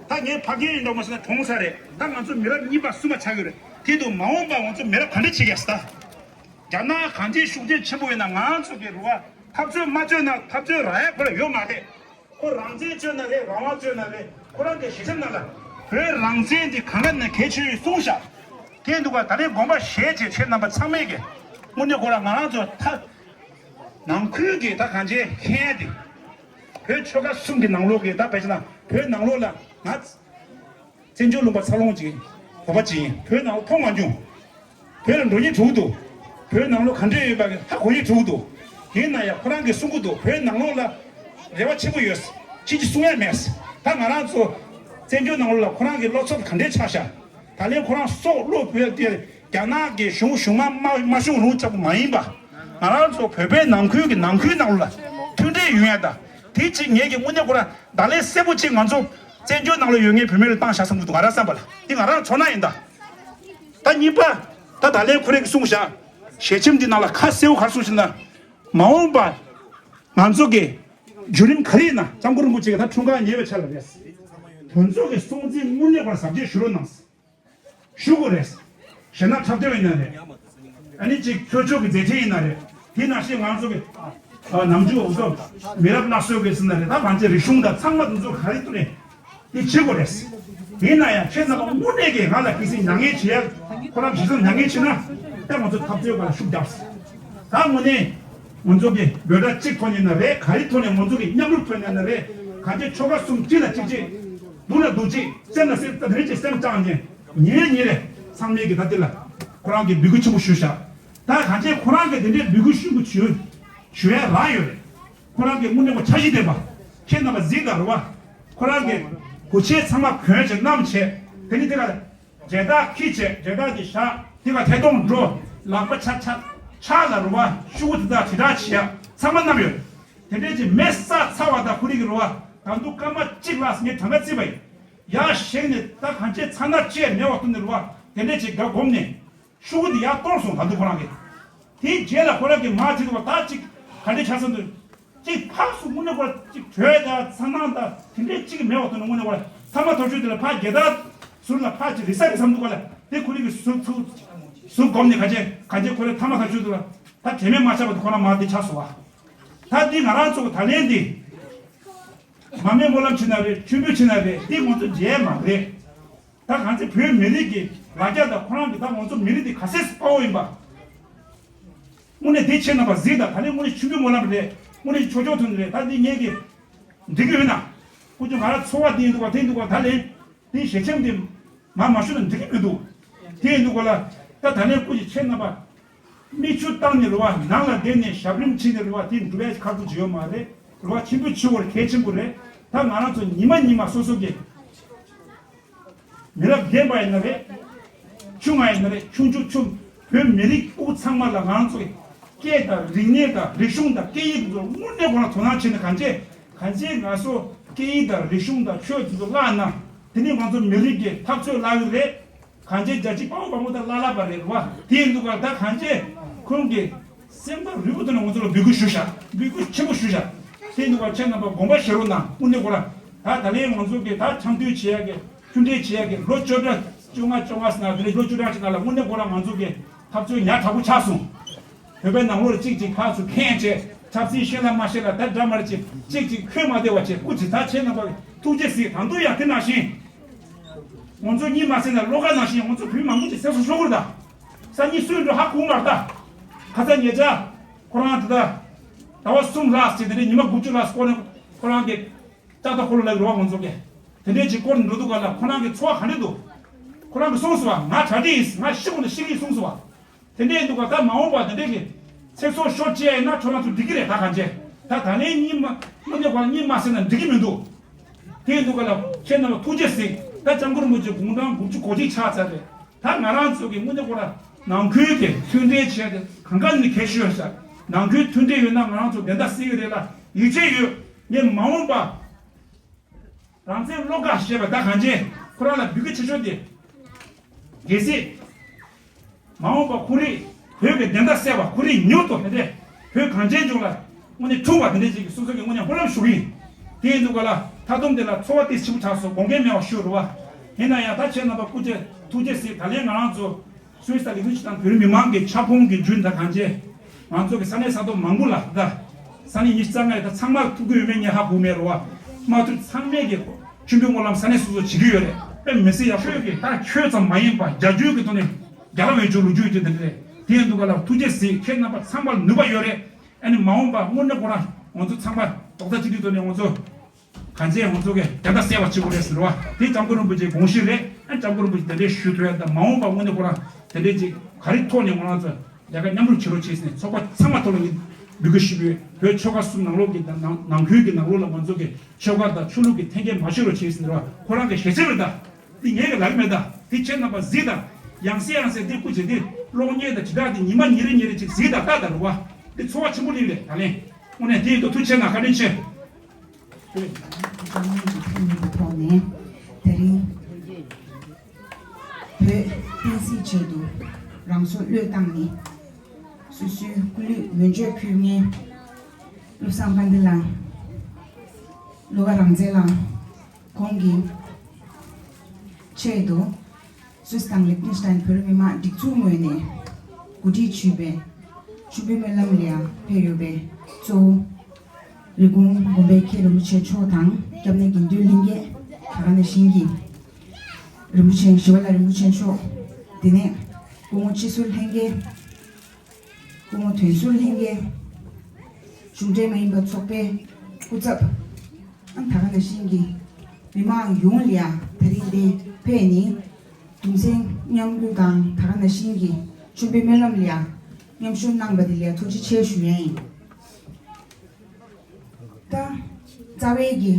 ད་ངས་ཕ་རྒན་ཡིན་འགྲོ་མ་སོང་ན་གྲོངས་ས་རེད། ད་ང་ཚོ་མི་རབས་གཉིས་པ་གསུམ་པ་ཆགས་ཀྱི་ཡོད་རེད། དེ་ཡིན་དུས་མ་འོངས་པ་ང་ཚོ་མི་རབས་ག་འདྲ་བྱེད་ཀྱི་ཡ་ཟེར་ད། རྒྱ་ནག་གང་ཅི་ཤུགས་རྐྱེན་ཆེན་པོ་ཡོད་ན་ང་ཚོ་གི་རུ་བ་འཐབ་རྩོད་མ་བྱས་ན་འཐབ་རྩོད་རག་ཡ་ཁོ་རང་ཡོད་མ་རེད། ཁོ་རང་བཙན་རྩོད་ན་རེད། རང་དབང་རྩོད་ན་རེད། ཁོ་རང་གི་ཞལ་ཆེམས་ནང་ལ་བོད་རང་བཙན་འདི་གང་ག་ནས་གལ་ཆེ་ཡོད་གསུངས་ཤག་དེ་འདུག་ག་ད་རེས་དགོངས་པ་བཞེས་བྱས་ཁྱེད་རྣམ་པ་ཚང་མས་ཀྱི་དངོས་གནས་ཁོ་རང་ང་རང་ཚོ་ད་ནང་ཁུལ་གྱི་ད་གང་ཅི་མཁྱེན་ཡ་དེ་བོད་ཆོལ་ཁ་གསུམ་གྱི་ནང་ལོགས་ཀྱི་ད་ཕལ་ཆེར་ན་བོད་ནང་ལོགས་ལ་ང་བཙན་བྱོལ་ལུང་པ་འཚར་ལོངས་ཀྱི་བོད་པ་ཅིག་ཡིན། བོད་ནང་ལ་མཐོང་མ་མྱོང་། བོད་ལ་འགྲོ་སྙིང་བྲོ་གི་འདུག་བོད་ནང་ལོགས་ག་འདྲས་ཡོད་པ་གི་ཧ་གོ་སྙིང་བྲོ་གི་འདུག་ཡིན་ན་ཡང་ཁོ་རང་གིས་གསུང་གི་འདུག་བོད་ནང་ལོགས་ལ་རེ་བ་ཆེན་པོ་ཡོད། ཕྱིན་ཅི་གསུང་ཡ་མེད། ད་ང་རང་ཚོ་བཙན་བྱོལ་ནང་ལོགས་ལ་ཁོ་རང་གི་བློ་འཚབ་ག་འདྲས་ཆགས་ཤག་ད་ལན་ཁོ་རང་སྲོག་བློ་བོད་དེ་རྒྱ་ནག་གི་གཞུང་གཞུང་མ་མ་མ་གཞུང་རུང་ཆགས་པ་མ་ཡིན་པ། ང་རང་ཚོ་བོད་པའི་ནང་ཁུལ་གྱི་ནང་ཁུལ་ནང་ལོགས་ལ་མཐུན་སྒྲིལ་ཡོང་ཡ་ད། དེ་གཅིག་ངེད་ཀྱི་དངོས་གནས་ཁོ་རང་ད་ལན་གསལ་པོ་གཅིག་ང་ཚོ་བཙན་བྱོལ་ནང་ལ་ཡོད་མཁན་བོད་མི་ལ་བཏང་བཞག་བསམ་གྱི་འདུག་ང་རང་བསམ་པ་ལ་འདི་ང་རང་ཚོར་སྣང་ཡིན་ད། ད་གཉིས་པ། ད་ད་ལན་ཁོ་རང་གིས་གསུངས་བཞག་ཞལ་ཆེམས་འདི་ནང་ལ་ཁ་གསལ་པོ་ག་རེ་གསུངས་ཤག་ན། མ་འོངས་པ་ང་ཚོ་གི་བརྒྱུད་རིམ་ག་རེ་ཡིན་ན་སྐྱབས་མགོན་རིན་པོ་ཆེ་གི་ད་འཁྲུངས་སྐར་ཉེ་བའི་ཆ་ལ་རེད། དེ་ཚོ་གི་སྲུང་བརྩི་དངོས་གནས་པར་གཟབ་རྒྱས་ཞུ་རོགས་གནང་། ཞུ་དགོས་རེད། གཞན་དག་འཁྲབ་སྟོན་ཡིན་ན་རེད། ཨ་ནི་གཅིག་ཆོས་ཕྱོགས་ཀྱི་མཛད་འཕྲིན་ཡིན་ན་རེད། དེ་ནང་བཞིན་ང་ཚོ་གི་ཨ་ནམ་རྒྱུན་འོ་ཚོ་མི་རབས་སླར་གསོ་གི་ཟེར་ན་རེད། ད་ང་ཚོའི་རིག་གཞུང་དང་ཚང་མ་དེ་ཚོ་ག་རེ་ཐུག་ནས་དེ་བྱེད་དགོས་རེད། ཡིན་ན་ཡང་ཁྱེད་རྣམ་པ་དངོས་གནས་ཀྱིས་ང་ལ་གལ་སྲིད་མྱ་ངན་བྱེད་ཡ་ཁོ་རང་གཞི་རྩ་མྱ་ངན་བྱེད་ན་ད་ང་ཚོ་འཐབ་རྩོད་སྒང་ལ་ཤུགས་རྒྱབ། ད་དངོས་གནས་ ང་ཚོ་གི་འབོད་སྒྲ་གཅིག་ཐོག་ནས་ན་རེད། ག་རེ་ཐོག་ནས་ང་ཚོ་གི་མཉམ་རུབ་ཐོག་ནས་ན་རེད། གང་ཅི་ཆོལ་ཁ་གསུམ་གཅིག་ལ་གཅིག་གཅིག་སྡུག་ལ་སྡུག་གཅིག་སེམས་ལ་སེམས་ད་རེ་གཅིག་སེམས་བཅངས་ནས་ཉིན་རེ་ཉིན་རེ་ཚང་མས་གི་ད་དེ་ལ་ཁོ་རང་གི་འབོད་སྐུལ་ཆེན་པོ་ཞུ་བཞག་ད་གང་ཅི་ཁོ་རང་གི་དེ་འདྲའི་འབོད་སྐུལ་ཤུགས་པོ་ཞུ་ཞུ་ཡ་རག་ཡོད་རེད། ཁོ་རང་གི་དངོས་གནས་ཁོ་འཆར་གཞི་ལྡན་པ་ཁྱེད་རྣམ་པ་གཟིགས་དང་རེད་བ། ཁོ་རང་གི་གོ་ཆས་ཚང་མ་གོན་བྱས་བསྣམས་བྱས་དེ་ནི་དེ་ག་ལ། རྒྱལ་དར་འཁྱེར་བྱས་རྒྱལ་དར་འདི་བཞག་དེ་ག་ཐད་གཏོང་འགྲོ། ལག་པ་ཆ་ཆ་ཕྱག་ལ་རུ་བ་ཤུ་གུ་དེ་དག་དྲིལ་བསྒྲགས་བྱེད་ཡ་ཚང་མ་བསྣམས་ཡོད། དེ་འདྲས་ཀྱི་མེ་སྲེག་ཚར་བ་དང་ཁོ་རིག་གི་རུ་བ་ད་དུང་སྐར་མ་གཅིག་ལྷག་ངས་གྲངས་ཀ་བརྩིས་པ་ཡིན། ཡར་བཞེངས་ནས་ད་གང་ཅི་ཚ་ན་ཅི་ཡང་མེད་པ་ཐུབ་ནས་རུ་བ་དེ་འདྲས་ཀྱི་སྒ་བསྒོམས་ནས་ཤུ་གུ་དེ་ཡར་གཏོར་སོང་། ད་དུང་ཁོ་རང་གིས་དེའི་རྗེས་ལ་ཁོ་རང་གིས་མར་བྲིས་འདུག་པ། ད་ཅིག་ག་འདྲས་ཆགས་སོང་འདུག་ཅིག་ཕག་སུ་དངོས་གནས་ཁོ་ཅིག་བྲོས་དང་ཚ་ནང་དང་དེ་འདྲས་ཅིག་མེད་པ་དུ་ནི་དངོས་གནས་ཁོ་ཐ་མ་ཐོབ་ཆོས་དེ་ལ་ཕག་རྒྱལ་དར་ཟུར་ལ་ཕག་ཅིག་རི་ས་རི་བསམ་འདུག་ག་ལ། དེ་ཁོ་རིག་གི་ཟུར་ཚུགས་ཟུར་སྒོམ་ནས་ག་ཅེ་ག་ཅེ་ཁོ་རེ་ཐ་མ་ཐོབ་ཆོས་དེ་ལ་ད་དྲན་མེད་མ་ཆགས་པ་དེ་ཁོ་རང་མ་དེ་ཆགས་སོང་བ། ད་འདི་ང་རང་ཚོ་ད་ལན་འདི་མ་སྨད་སྨོན་ལམ་ཕྱིན་ན་རེད། མཆོད་འབུལ་ཕྱིན་ན་རེད། འདི་ང་ཚོ་མཇལ་མ་རེད། ད་གང་ཚེ་བོད་མི་རིགས་ཀྱི་ལ་རྒྱ་དང་ཁོ་རང་གི་ད་ང་ཚོ་མི་རིགས་འདི་ག་ཚད་དཔའ་བོ་ཡིན་པ། དངོས་གནས་དེ་ཁྱེད་རྣམ་པ་གཟིགས་དང་། ད་ནི་དངོས་གནས་ཆུ་འབུལ་སྨོན་ལམ་རེད། དངོས་གནས་ཆོས་ཕྱོགས་ཐོན་རེད། ད་འདི་ངེད་ཀྱི་འགྲིག་གི་ཡོད་ན། ཀུ་ཅོ་ང་རང་ཚོ་བ་དེ་ཡིན་འདུག་བ་དེ་ཡིན་འདུག་བ། ད་ལན་དེ་ཞལ་ཆེམས་དེ་མ་མ་ཞུ་ན་འགྲིག་གི་མི་འདུག་དེ་ཡིན་འདུག་བ་ལ། ད་ད་ལན་ཀུ་ཅོ་ཁྱེད་རྣམ་པ། མིག་ཆུ་བཏང་ནས་རེད་བ། ནང་ལ་བསྡད་ནས་ཞབས་རིམ་བྱས་ནས་རེད་བ། དེ་འགྲུབ་ཡ་ཁག་པོ་ཅིག་ཡོད་མ་རེད། རེད་བ། ཆེན་པོ་ཆེ་བོར་གལ་ཆེན་པོ་རེད། ད་ང་རང་ཚོ་ཉི་མ་ཉི་མ་སོ་སོ་གི་མི་རབས་རྒན་པ་ཡིན་ན་རེད། ཆུང་བ་ཡིན་ན་རེད། ཆུང་ཆུང་ཆུང་། བོད་མི་རིགས་ཕྲུ་གུ་ཚང་མ་ལ་ང་རང་ཚོ་གི་སྐད་དང་རིག་གནས་དང་རིག་གཞུང་དང་སྐད་ཡིག་དེ་ཚོ་དངོས་གནས་ཁོ་རང་དོ་སྣང་བྱས་ནས་གང་བྱས་གང་བྱས་ང་ཚོ་སྐད་ཡིག་དང་རིག་གཞུང་དང་ཆོས་དེ་ཚོ་བརླག་ན་དེ་ནི་ང་ཚོ་མི་རིགས་ཀྱི་འཐབ་རྩོད་བརླག་གི་རེད། གང་ཅི་རྒྱ་ཆེ་དཔའ་བོ་དཔའ་མོ་དང་བླ་བླ་པ་རེད་བ། དེ་ཡིན་འདུག་ག་ད་གང་ཅི་ཁོང་གི་སེམས་ཐག་རིང་པོ་དུ་ནས་ང་ཚོ་ལ་འབོད་སྐུལ་ཞུ་བཞག་འབོད་སྐུལ་ཆེན་པོ་ཞུ་བཞག་དེ་ཡིན་འདུག་ག་ཁྱེད་རྣམ་པ་དགོངས་པ་བཞེས་རོགས་གནང་། དངོས་གནས་ཁོ་རང་ད་ད་ལན་ང་ཚོ་གི་ད་འཆམ་མཐུན་བྱེད་ཡ་གི་མཐུན་འབྲེལ་བྱེད་ཡ་གི་ལོ་བཅོ་ལྔ་བཅོ་ལྔ་ཟེར་ན་དེ་ནས་ལོ་བཅུ་ཕྲག་གཅིག་ནང་ལ་དངོས་གནས་ཁོ་རང་ང་ཚོ་གི་འཐབ་རྩོད་ཉག་ཕྲ་པོ་ཆགས་སོང་། བོད་པའི་ནང་ལོགས་ལ་གཅིག་གཅིག་ཕར་ཚུར་འཁེན་བྱས། ཆབ་སྲིད་ཤེས་ལ་མ་ཤེས་ལ་ད་འདྲ་མ་རེད་ཅེས་གཅིག་གཅིག་འཁོན་མ་བསྡད་པ་བྱས། སྐུ་མཁྱེན་ད་ཁྱེད་རྣམ་པ་ཐུགས་རྗེ་གཟིགས། ད་དུང་ཡང་དེ་ནང་བཞིན་ང་ཚོ་གཉིད་མ་སད་ན་བློ་དགའ་ནང་བཞིན་ང་ཚོ་བོད་མང་པོ་ཅིག་ཚེ་སྲོག་ཤོར་གི་རེད་ད། སང་ཉིན་སུ་ཡིན་འགྲོ་ཧ་གོ་མ་རེད་ད། ཁ་སང་ཉེ་ཆར་ཁོ་རང་དེ་ད་ཟླ་བ་གསུམ་ལྷག་ཅིག་དེ་འདྲའི་ཉི་མ་དགུ་བཅུ་ལྷག་སྐོར་ནས་ཁོ་རང་གི་ལྕགས་རྟ་འཁོར་ལོ་ལ་རུ་བ་ང་ཚོ་གི་དེ་འདྲའི་ཅིག་སྐོར་འགྲོ་འདུག་ག་ལ། ཁོ་རང་གི་འཚོ་བ་ག་འདྲ་འདུག་ཁོ་རང་གིས་གསུངས་སོང་བ། ང་གྲ་སྒྲིག་ཡིན། ང་ཤི་དགོས་ན་ཤི་གི་ཡིན་གསུངས་སོང་བ། དེ་འདྲས་འདུག་ག་ད་མ་འོངས་པ་དེ་འདྲས་ཀྱི་ཚེ་སྲོག་ཤོར་ཅི་ཡ་ཡིན་ན་ཁྱོད་རང་ཚོ་འགྲིག་གི་རེད། ད་གང་བྱས་ད་ད་ལན་གཉིད་མ་དངོས་གནས་ཁོ་རང་གཉིད་མ་སད་ན་འགྲིག་གི་མི་འདུག་དེ་ཡིན་འདུག་ག་ལ་ཁྱེད་རྣམ་པ་ཐུགས་རྗེ་གཟིགས། ད་སྐྱབས་མགོན་རིན་པོ་ཆེ་དགུང་གྲངས་དགུ་བཅུ་གོ་གཅིག་ཆགས་ཚར་རེད། ད་ང་རང་ཚོ་གི་དངོས་གནས་ཁོ་རང་ནང་ཁུལ་གྱི་མཐུན་འབྲེལ་བྱས་ཏེ་གང་ག་ནས་གལ་ཆེ་ཡོད་ཤག་ནང་ཁུལ་མཐུན་འབྲེལ་ཡོད་ན་ང་རང་ཚོ་བདེན་མཐའ་གསལ་གི་རེད་ལ། ཡིད་ཆེས་ཡོད། ངས་མ་འོངས་པ། རང་བཙན་བློ་དགའ་ཞེས་པ་ད་གང་ཅི་ཁོ་རང་ལ་འབོད་སྐུལ་ཆེ་ཤོས་དེ། གལ་སྲིད། མ་འོངས་པ་ཁོ་རང་བོད་ཀྱི་བདེན་མཐའ་གསལ་བ། ཁོ་རང་མྱུར་དུ་དེ་འདྲས་བོད་གངས་ཅན་ལྗོངས་ལ་དངོས་གནས་འཁྲུངས་པ་དེ་འདྲས་ཅིག་གི་སོ་སོ་གི་དངོས་གནས་སྨོན་ལམ་ཞུ་གི་ཡིན། དེ་ཡིན་དུས་ག་ལ་མཐའ་སྡོམ་དེ་ལ་ཚོར་བ་ཏོག་ཙམ་ཆེན་པོ་ཆགས་སོང་། དགོངས་འགལ་མེད་པ་ཞུ་རུ་བ། ཡིན་ན་ཡང་ད་ཁྱེད་རྣམ་པ་སྐུ་མཁྱེན་ཐུགས་རྗེ་གཟིགས། ད་ལན་ང་རང་ཚོ་སུད་སི་དང་ལིག་ཏེན་ཤི་ཏན་བོད་རིགས་མི་མང་གི་ཁྱབ་ཁོངས་ཀྱི་བརྒྱུད་ད་གང་ཅི། ང་ཚོ་གི་ས་གནས་ས་ཐོག་མང་པོ་ལ་ད། ས་གནས་ཉི་ཤུ་རྩ་ལྔ་ཡོད། ད་ཚང་མ་ཐུག་གི་ཡོད་མེད་ངས་ཧ་གོ་མེད་རེད་བ། མ་ཐུག་ཚང་མས་གི་མཆོད་འབུལ་སྨོན་ལམ་ས་གནས་སོ་སོ་བྱེད་ཀྱི་ཡོད་རེད། དཔེ་མི་སྲིད་ཡག་ཤོས་ཀྱི་ད་ཆོས་ཙམ་མ་ཡིན་པ་རྒྱ་ཆོས་ཀྱི་ཐོག་ནས་རྒྱལ་བ་བོད་ཆོས་ལོ་རྒྱུས་ཀྱི་དེ་འདྲ་རེད། དེ་ཡིན་དུས་ག་ལ་ཐུགས་རྗེ་གཟིགས། ཁྱེད་རྣམ་པ་ཚང་མ་ལ་ནུས་པ་ཡོད་རེད། ཨ་ནི་མ་འོངས་པ་དངོས་གནས་ཁོ་རང་ང་ཚོ་ཚང་མ་རྡོག་རྩ་གཅིག་སྒྲིལ་ཐོག་ནས་ང་ཚོ། གང་ཅི་ང་ཚོ་གི་བདེན་མཐའ་གསལ་བ་བྱེད་དགོས་རེད་ཟེར་བ། དེ་སྐྱབས་མགོན་རིན་པོ་ཆེའི་དགོངས་གཞི་རེད། ཨ་སྐྱབས་མགོན་རིན་པོ་ཆེ་དེ་འདྲས་ཞུ་ཐུབ་ཡ་དང་མ་འོངས་པ་དངོས་གནས་ཁོ་རང་དེ་འདྲས་ཅིག་ག་རེ་ཐོག་ནས་ང་རང་ཚོ་ལས་ཀ་མཉམ་རུབ་བྱེད་རོགས་བྱས་ཟེར་ནས་ཚོགས་པ་ཚང་མ་ཐོག་ལ་ངས་འབོད་སྐུལ་ཞུས་པའི་བོད་ཆོལ་ཁ་གསུམ་ནང་ལོགས་ཀྱི་དང་ནང་ནང་ཁུལ་གྱི་ནང་ལོགས་ལ་ང་ཚོ་གི་ཆོལ་ཁ་དང་ཆོས་ལུགས་ཀྱི་འཐེན་འཁྱེར་མ་བྱེད་རོགས་བྱས་ཟེར་བ། ཁོ་རང་གི་ཞལ་ཆེམས་རེད་ད། འདི་ངས་གི་ལབ་ཀྱི་མེད་ད། འདི་ཁྱེད་རྣམ་པ་གཟིགས་དང་། ཡང་སེ་ཡང་སེ་འདི་སྐུ་མཁྱེན་འདི་གློག་བརྙན་དང་དྲིལ་བསྒྲགས་འདི་ཉི་མ་ཉིན་རེ་ཉིན་རེ་ཅིག་གཟིགས་དང་ལྟ་དང་རེད་བ། འདི་ཚོར་བ་ཆེན་པོ་སླེབས་རེད་ད་ལན། དངོས་གནས་འདི་ཡིན་དུ་ཐུགས་རྗེ་ཆེ་གནང་། བཀའ་དྲིན་ཆེ། བོད་འཛམ་གླིང་གི་ཐོག་ནས་དེ་རིང་བོད་བསྟན་སྲིད་ཆེད་དུ་རང་སྲོག་བློས་བཏང་ནས་སོ་སོའི་སྐུ་ལུས་མེ་མཆོད་ཕུལ་མཁན་བློ་བཟང་དཔལ་ལྡན་ལགས། བློ་དགའ་རང་བཙན་ལགས། ཁོང་གི་ཆེད་དུ་སུད་སི་དང་ལིག་ཏེན་ཤི་ཏན་བོད་རིགས་མི་མང་སྒྲིག་འཛུགས་ངོས་ནས་གོ་སྒྲིག་ཞུས་པའི་མཆོད་འབུལ་སྨོན་ལམ་ལ་ཡང་ཕེབས་ཡོད་པའི་གཙོ་བོ་རི་ཀོན་དགོན་པའི་མཁན་རིན་པོ་ཆེ་མཆོག་དང་། སྐྱབས་གནས་དགེ་འདུན་ལྷན་རྒྱས། ད་ག་ནང་བཞིན་གྱི་རིན་པོ་ཆེ་ཞི་བ་ལྷ་རིན་པོ་ཆེ་མཆོག་དེ་ནས་སྐུ་ངོ་སྤྱི་ཟུར་ལྷན་རྒྱས། སྐུ་ངོ་དོན་ཟུར་ལྷན་རྒྱས། གཞུང་འབྲེལ་མ་ཡིན་པ་ཚོགས་པའི་སྐུ་ཚབ། ཨ་ད་ག་ནང་བཞིན་གྱི་མི་མང་ཡོངས་ལ་ཡང་ད་རིང་འདིར་ཕེབས་ནས་གདུང་སེམས་མཉམ་སྐྱེད་དང་ད་ག་ནང་བཞིན་གྱི་མཆོད་འབུལ་སྨོན་ལམ་ལ་ཡང་མཉམ་ཞུགས་གནང་པ་དེ་ལ་ཡང་ཐུགས་རྗེ་ཆེ་ཞུ་ཡ་ཡིན། ད་རྩ་བའི་གི་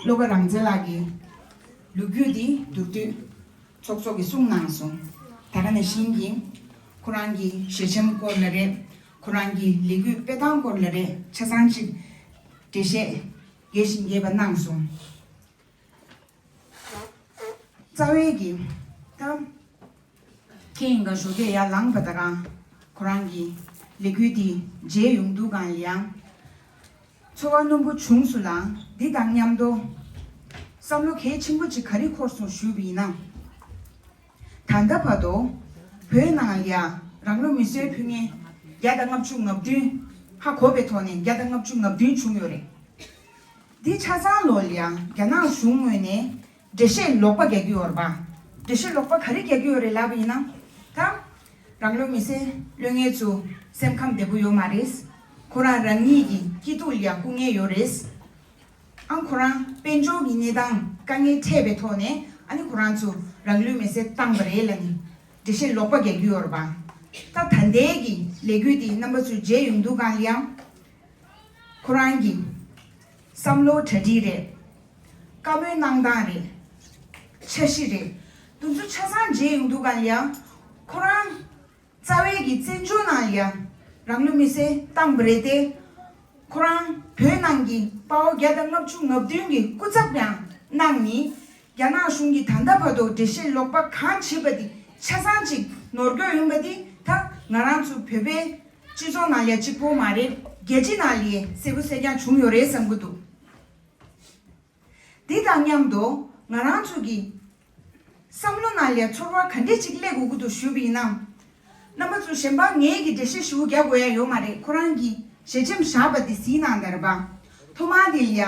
བློ་དགའ་རང་བཙན་ལགས་ཀྱི་ལོ་རྒྱུས་འདི་མདོར་བསྡུས་ཚོགས་གཙོ་གིས་གསུངས་གནང་སོང་། ད་ག་ནང་བཞིན་གྱི་ཁོ་རང་གི་ཞལ་ཆེམས་སྐོར་ལ་རེད། ཁོ་རང་གི་ལས་འགུལ་སྤེལ་སྟངས་སྐོར་ལ་རེད། ཆ་ཚང་ཅིག་འགྲེལ་བཤད་རྒྱས་ཤིང་རྒྱས་པ་གནང་སོང་། རྩ་བའི་གི་ད་ཁྱེད་ཡིན་ག་ཞོགས་ཀས་ཡར་ལངས་པ་ད་གང་ཁོ་རང་གི་ལས་འགུལ་འདི་མཇལ་ཡོང་དུས་གང་ལ་ཡང་ཚོར་བ་རྣོན་པོ་བྱུང་སོང་ལ། འདི་དང་མཉམ་དུ་བསམ་བློ་གལ་ཆེན་པོ་ཅིག་ག་རེ་འཁོར་སོང་ཞུས་པ་ཡིན་ན། ད་ལྟ་བར་དུ་བོད་ནང་ལ་ཡ་རང་ལུས་མེར་སྲེག་ཕུལ་མཁན་བརྒྱ་དང་ལྔ་བཅུ་ང་བདུན་ཧ་གོ་བའི་ཐོག་ནས་བརྒྱ་དང་ལྔ་བཅུ་ང་བདུན་བྱུང་ཡོད་རེད། འདི་ཆ་ཚང་ལོ་ལ་ཡ་རྒྱ་ནག་གཞུང་ངོས་ནས་འགྲེལ་བཤད་ལོག་པ་རྒྱག་གི་ཡོད་རེད་པ། འགྲེལ་བཤད་ལོག་པ་ག་རེ་རྒྱག་གི་ཡོད་རེད་ལབ་པ་ཡིན་ན། ད་རང་ལུས་མེར་སྲེག་ལྷོད་མཁན་ཚོ་སེམས་ཁམས་བདེ་པོ་ཡོད་མ་རེད། ཁོ་རང་རང་ཉིད་ཀྱི་སྐྱིད་སྡུག་ལ་ཡ་སྐུ་ངལ་ཡོད་རེད། ཨང་ཁོ་རང་དཔལ་འབྱོར་གྱི་གནས་སྟངས་དཀའ་ངལ་འཕྲད་པའི་ཐོག་ནས་ཨ་ནི་ཁོ་རང་ཚོ་རང་ལུས་མེར་སྲེག་བཏང་བ་རེད་ལབ་ནས་འགྲེལ་བཤད་ལོག་པ་རྒྱག་གི་ཡོད་རེད་པ། ད་ད་ལྟའི་གི་ལས་འགུལ་འདི་རྣམ་པ་ཚོས་མཇལ་ཡོང་དུས་གང་ལ་ཡང་ཁོ་རང་གི་བསམ་བློ་གྲ་སྒྲིག་རེད། བཀའ་མོལ་གནང་སྟངས་རེད། འཆར་གཞི་རེད། འདི་ཚོ་ཆ་ཚང་མཇལ་ཡོང་དུས་གང་ལ་ཡང་ཁོ་རང་རྩ་བའི་གི་བཙན་བྱོལ་ནང་ཡང་རང་ལུས་མེར་སྲེག་བཏང་བ་རེད་དེ། ཁོ་རང་བོད་ནང་གི་དཔའ་བོ་བརྒྱ་དང་ལྔ་བཅུ་ང་བདུན་གྱི་སྐུ་ཚབ་ཡང་གནང་ནི། རྒྱ་ནག་གཞུང་གིས་ད་ལྟ་བར་དུ་འགྲེལ་བཤད་ལོག་པ་གང་བྱེད་པ་དེ་ཆ་ཚང་ཅིག་ནོར་འཁྱོག་ཡིན་པ་དེ་ད་ང་རང་ཚོ་བོད་པའི་སྤྱི་ཚོགས་ནང་ཡང་གཅིག་པོ་མ་རེད། རྒྱལ་སྤྱི་ནང་ལ་ཡང་གསལ་པོ་གསལ་རྐྱང་བྱུང་ཡོད་རེད་བསམ་གྱི་འདུག་འདི་དང་མཉམ་དུ་ང་རང་ཚོ་གི་བསམ་བློ་ནང་ལ་ཚོར་བ་ག་འདྲས་ཅིག་སླེབས་དགོས་ཀྱི་འདུག་ཞུས་པ་ཡིན་ན། རྣམ་པ་ཚོ་གཞན་པ་ངེད་ཀྱི་འགྲེལ་བཤད་ཞུ་རྒྱག་དགོས་ཡ་ཡོད་མ་རེད། ཁོ་རང་གི་ཞལ་ཆེམས་བཞག་པ་དེ་གཟིགས་གནང་དང་རེད་པ། ཐོག་མར་དེ་ལ་ཡ།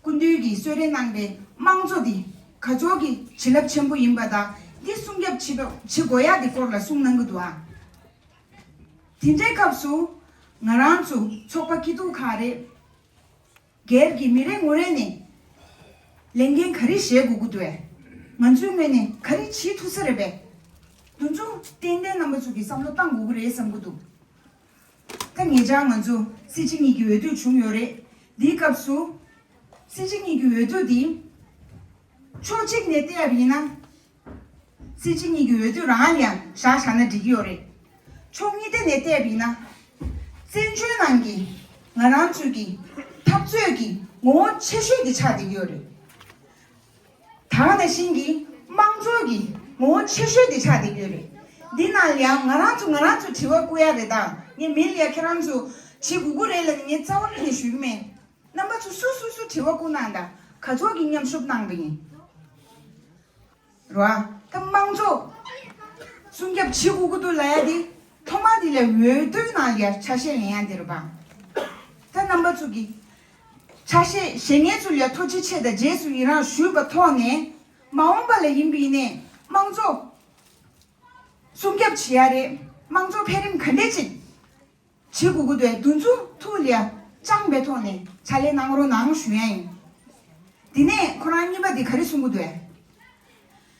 སྐུ་མདུན་གྱིས་གསོལ་རས་གནང་པའི་དམངས་གཙོ་དེ་ག་ཚོད་ཀྱི་བྱིན་རླབས་ཆེན་པོ་ཡིན་པ་དང་འདི་སྲུང་སྐྱོབ་བྱེད་པ་བྱེད་དགོས་ཡ་དེ་སྐོར་ལ་གསུངས་གནང་གི་འདུག་ཨ། དེ་འདྲའི་སྐབས་སུ་ང་རང་ཚོ་ཚོགས་པ་སྐྱིད་སྡུག་ཁག་རེད། སྒེར་གྱི་མི་རེ་ངོ་རེ་ནས་ལས་འགན་ག་རེ་བཞེས་དགོས་ཀྱི་འདུག་བས། ང་ཚོའི་ངོས་ནས་ག་རེ་བྱེད་ཐུབ་ས་རེད་པས། དེ་ཚོ་ཏན་ཏན་རྣམ་པ་ཚོ་གིས་བསམ་བློ་བཏང་དགོས་ཀྱི་རེད་བསམ་གྱི་འདུག་ད་ཉེ་ཆར་ང་ཚོ་སྲིད་སྤྱི་གཉིས་ཀྱི་འོས་བསྡུ་བྱུང་ཡོད་རེད། འདིའི་སྐབས་སུ་སྲིད་སྤྱི་གཉིས་ཀྱི་འོས་བསྡུ་འདི་ཕྱོགས་གཅིག་ནས་བལྟས་པ་ཡིན་ན། སྲིད་སྤྱི་གཉིས་ཀྱི་འོས་བསྡུ་རང་ལ་ཡང་བཞག་བཞག་ན་འགྲིག་གི་ཡོད་རེད། ཕྱོགས་གཉིས་ཐད་ནས་བལྟས་པ་ཡིན་ན། བཙན་བྱོལ་ནང་གི་ང་རང་ཚོའི་གི་འཐབ་རྩོད་ཀྱི་ངོ་བོ་ཆེ་ཤོས་དེ་ཆགས་བསྡད་ཀྱི་ཡོད་རེད། ད་ག་ནང་བཞིན་གྱི་དམངས་གཙོ་གི་ངོ་བོ་ཆེ་ཤོས་དེ་ཆགས་བསྡད་ཀྱི་ཡོད་རེད། འདི་ནང་ལ་ཡང་ང་རང་ཚོ་ང་རང་ཚོ་དྲི་བ་བཀོད་ཡ་རེད། ད་ངས་མི་ལ་ཡ་ཁྱེད་རང་ཚོ་བྱེད་དགོས་ཀྱི་རེད་ལབ་ནས་ངས་རྩ་བ་ཉིད་ནས་ཞུ་གི་མེད། རྣམ་པ་ཚོ་སུ་སུ་སུ་དྲི་བ་བཀོད་གནང་དང་ག་ཚོད་ཀྱི་མཉམ་ཞུགས་གནང་པ་ཡིན། རེད་བ། ད་དམངས་གཙོ་སྲུང་སྐྱོབ་བྱེད་དགོས་ཀྱི་འདུག་ལབ་ཡ་དེ་ཐོག་མ་དེ་ལ་འོས་བསྡུའི་ནང་ལ་ཆ་ཤས་ལེན་ཡ་དེ་རེད་པ། ད་རྣམ་པ་ཚོ་གི་ཆ་ཤས་བཞེས་མཁན་ཚོ་ལ་ཐུགས་རྗེ་ཆེ་དང་རྗེས་སུ་ཡི་རང་ཞུས་པ་ཐོག་ནས་མ་འོངས་པ་ལ་ཡིན་པ་ཡིན་ནའི་དམངས་གཙོ་སྲུང་སྐྱོབ་བྱེད་ཡ་རེད། དམངས་གཙོ་འཕེལ་རིམ་ག་འདྲས་ཅིག་བྱེད་དགོས་ཀྱི་འདུག་བས། འདི་ཚོ་ཐུགས་ལ་བཅངས་པའི་ཐོག་ནས་ཕྱག་ལས་གནང་རོགས་གནང་ཞུ་ཡ་ཡིན། དེ་ནས་ཁོ་རང་གཉིས་པ་དེ་ག་རེ་གསུང་གི་འདུག་བས།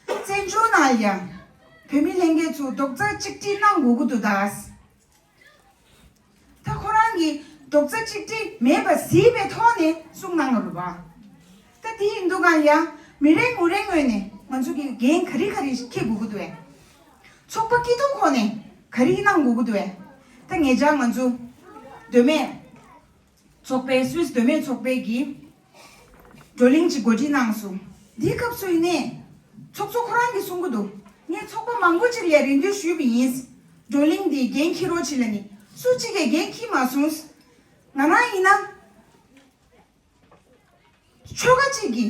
བཙན་བྱོལ་ནང་ལ་བོད་མི་ལྷན་རྒྱས་ཚོ་རྡོག་རྩ་གཅིག་སྒྲིལ་གནང་དགོས་ཀྱི་འདུག་ད། ད་ཁོ་རང་གིས་རྡོག་རྩ་གཅིག་སྒྲིལ་མེད་པ་གཟིགས་པའི་ཐོག་ནས་གསུང་གནང་རེད་པ། ད་དེ་ཡིན་དུས་གང་ཡང་མི་རེ་ངོ་རེའི་ངོས་ནས་ང་ཚོ་གི་འགན་ག་རེ་ག་རེ་འཁྱེར་དགོས་ཀྱི་འདུག་བས། ཚོགས་པ་སྐྱིད་སྡུག་ཁོ་ནས་ག་རེ་གནང་དགོས་ཀྱི་འདུག་བས། ད་ངེད་ཅག་ང་ཚོ་མདོ་སྨད་ཚོགས་པའི་སུད་སི་མདོ་སྨད་ཚོགས་པའི་གི་བགྲོ་གླེང་ཅིག་གོ་སྒྲིག་གནང་སོང་། འདིའི་སྐབས་སུ་ཡིན་ནའི་ཚོགས་གཙོ་ཁོ་རང་གིས་གསུང་གི་འདུག་ངས་ཚོགས་པ་མང་པོ་ཅིག་ལ་རེ་འདུན་ཞུས་པ་ཡིན། བགྲོ་གླེང་འདི་འགན་འཁྱེར་རོགས་བྱེད་ལབ་ནས་སུ་གཅིག་གིས་འགན་འཁྱེར་མ་སོང་། ང་རང་ཡིན་ན་ཆོལ་ཁ་གཅིག་གི་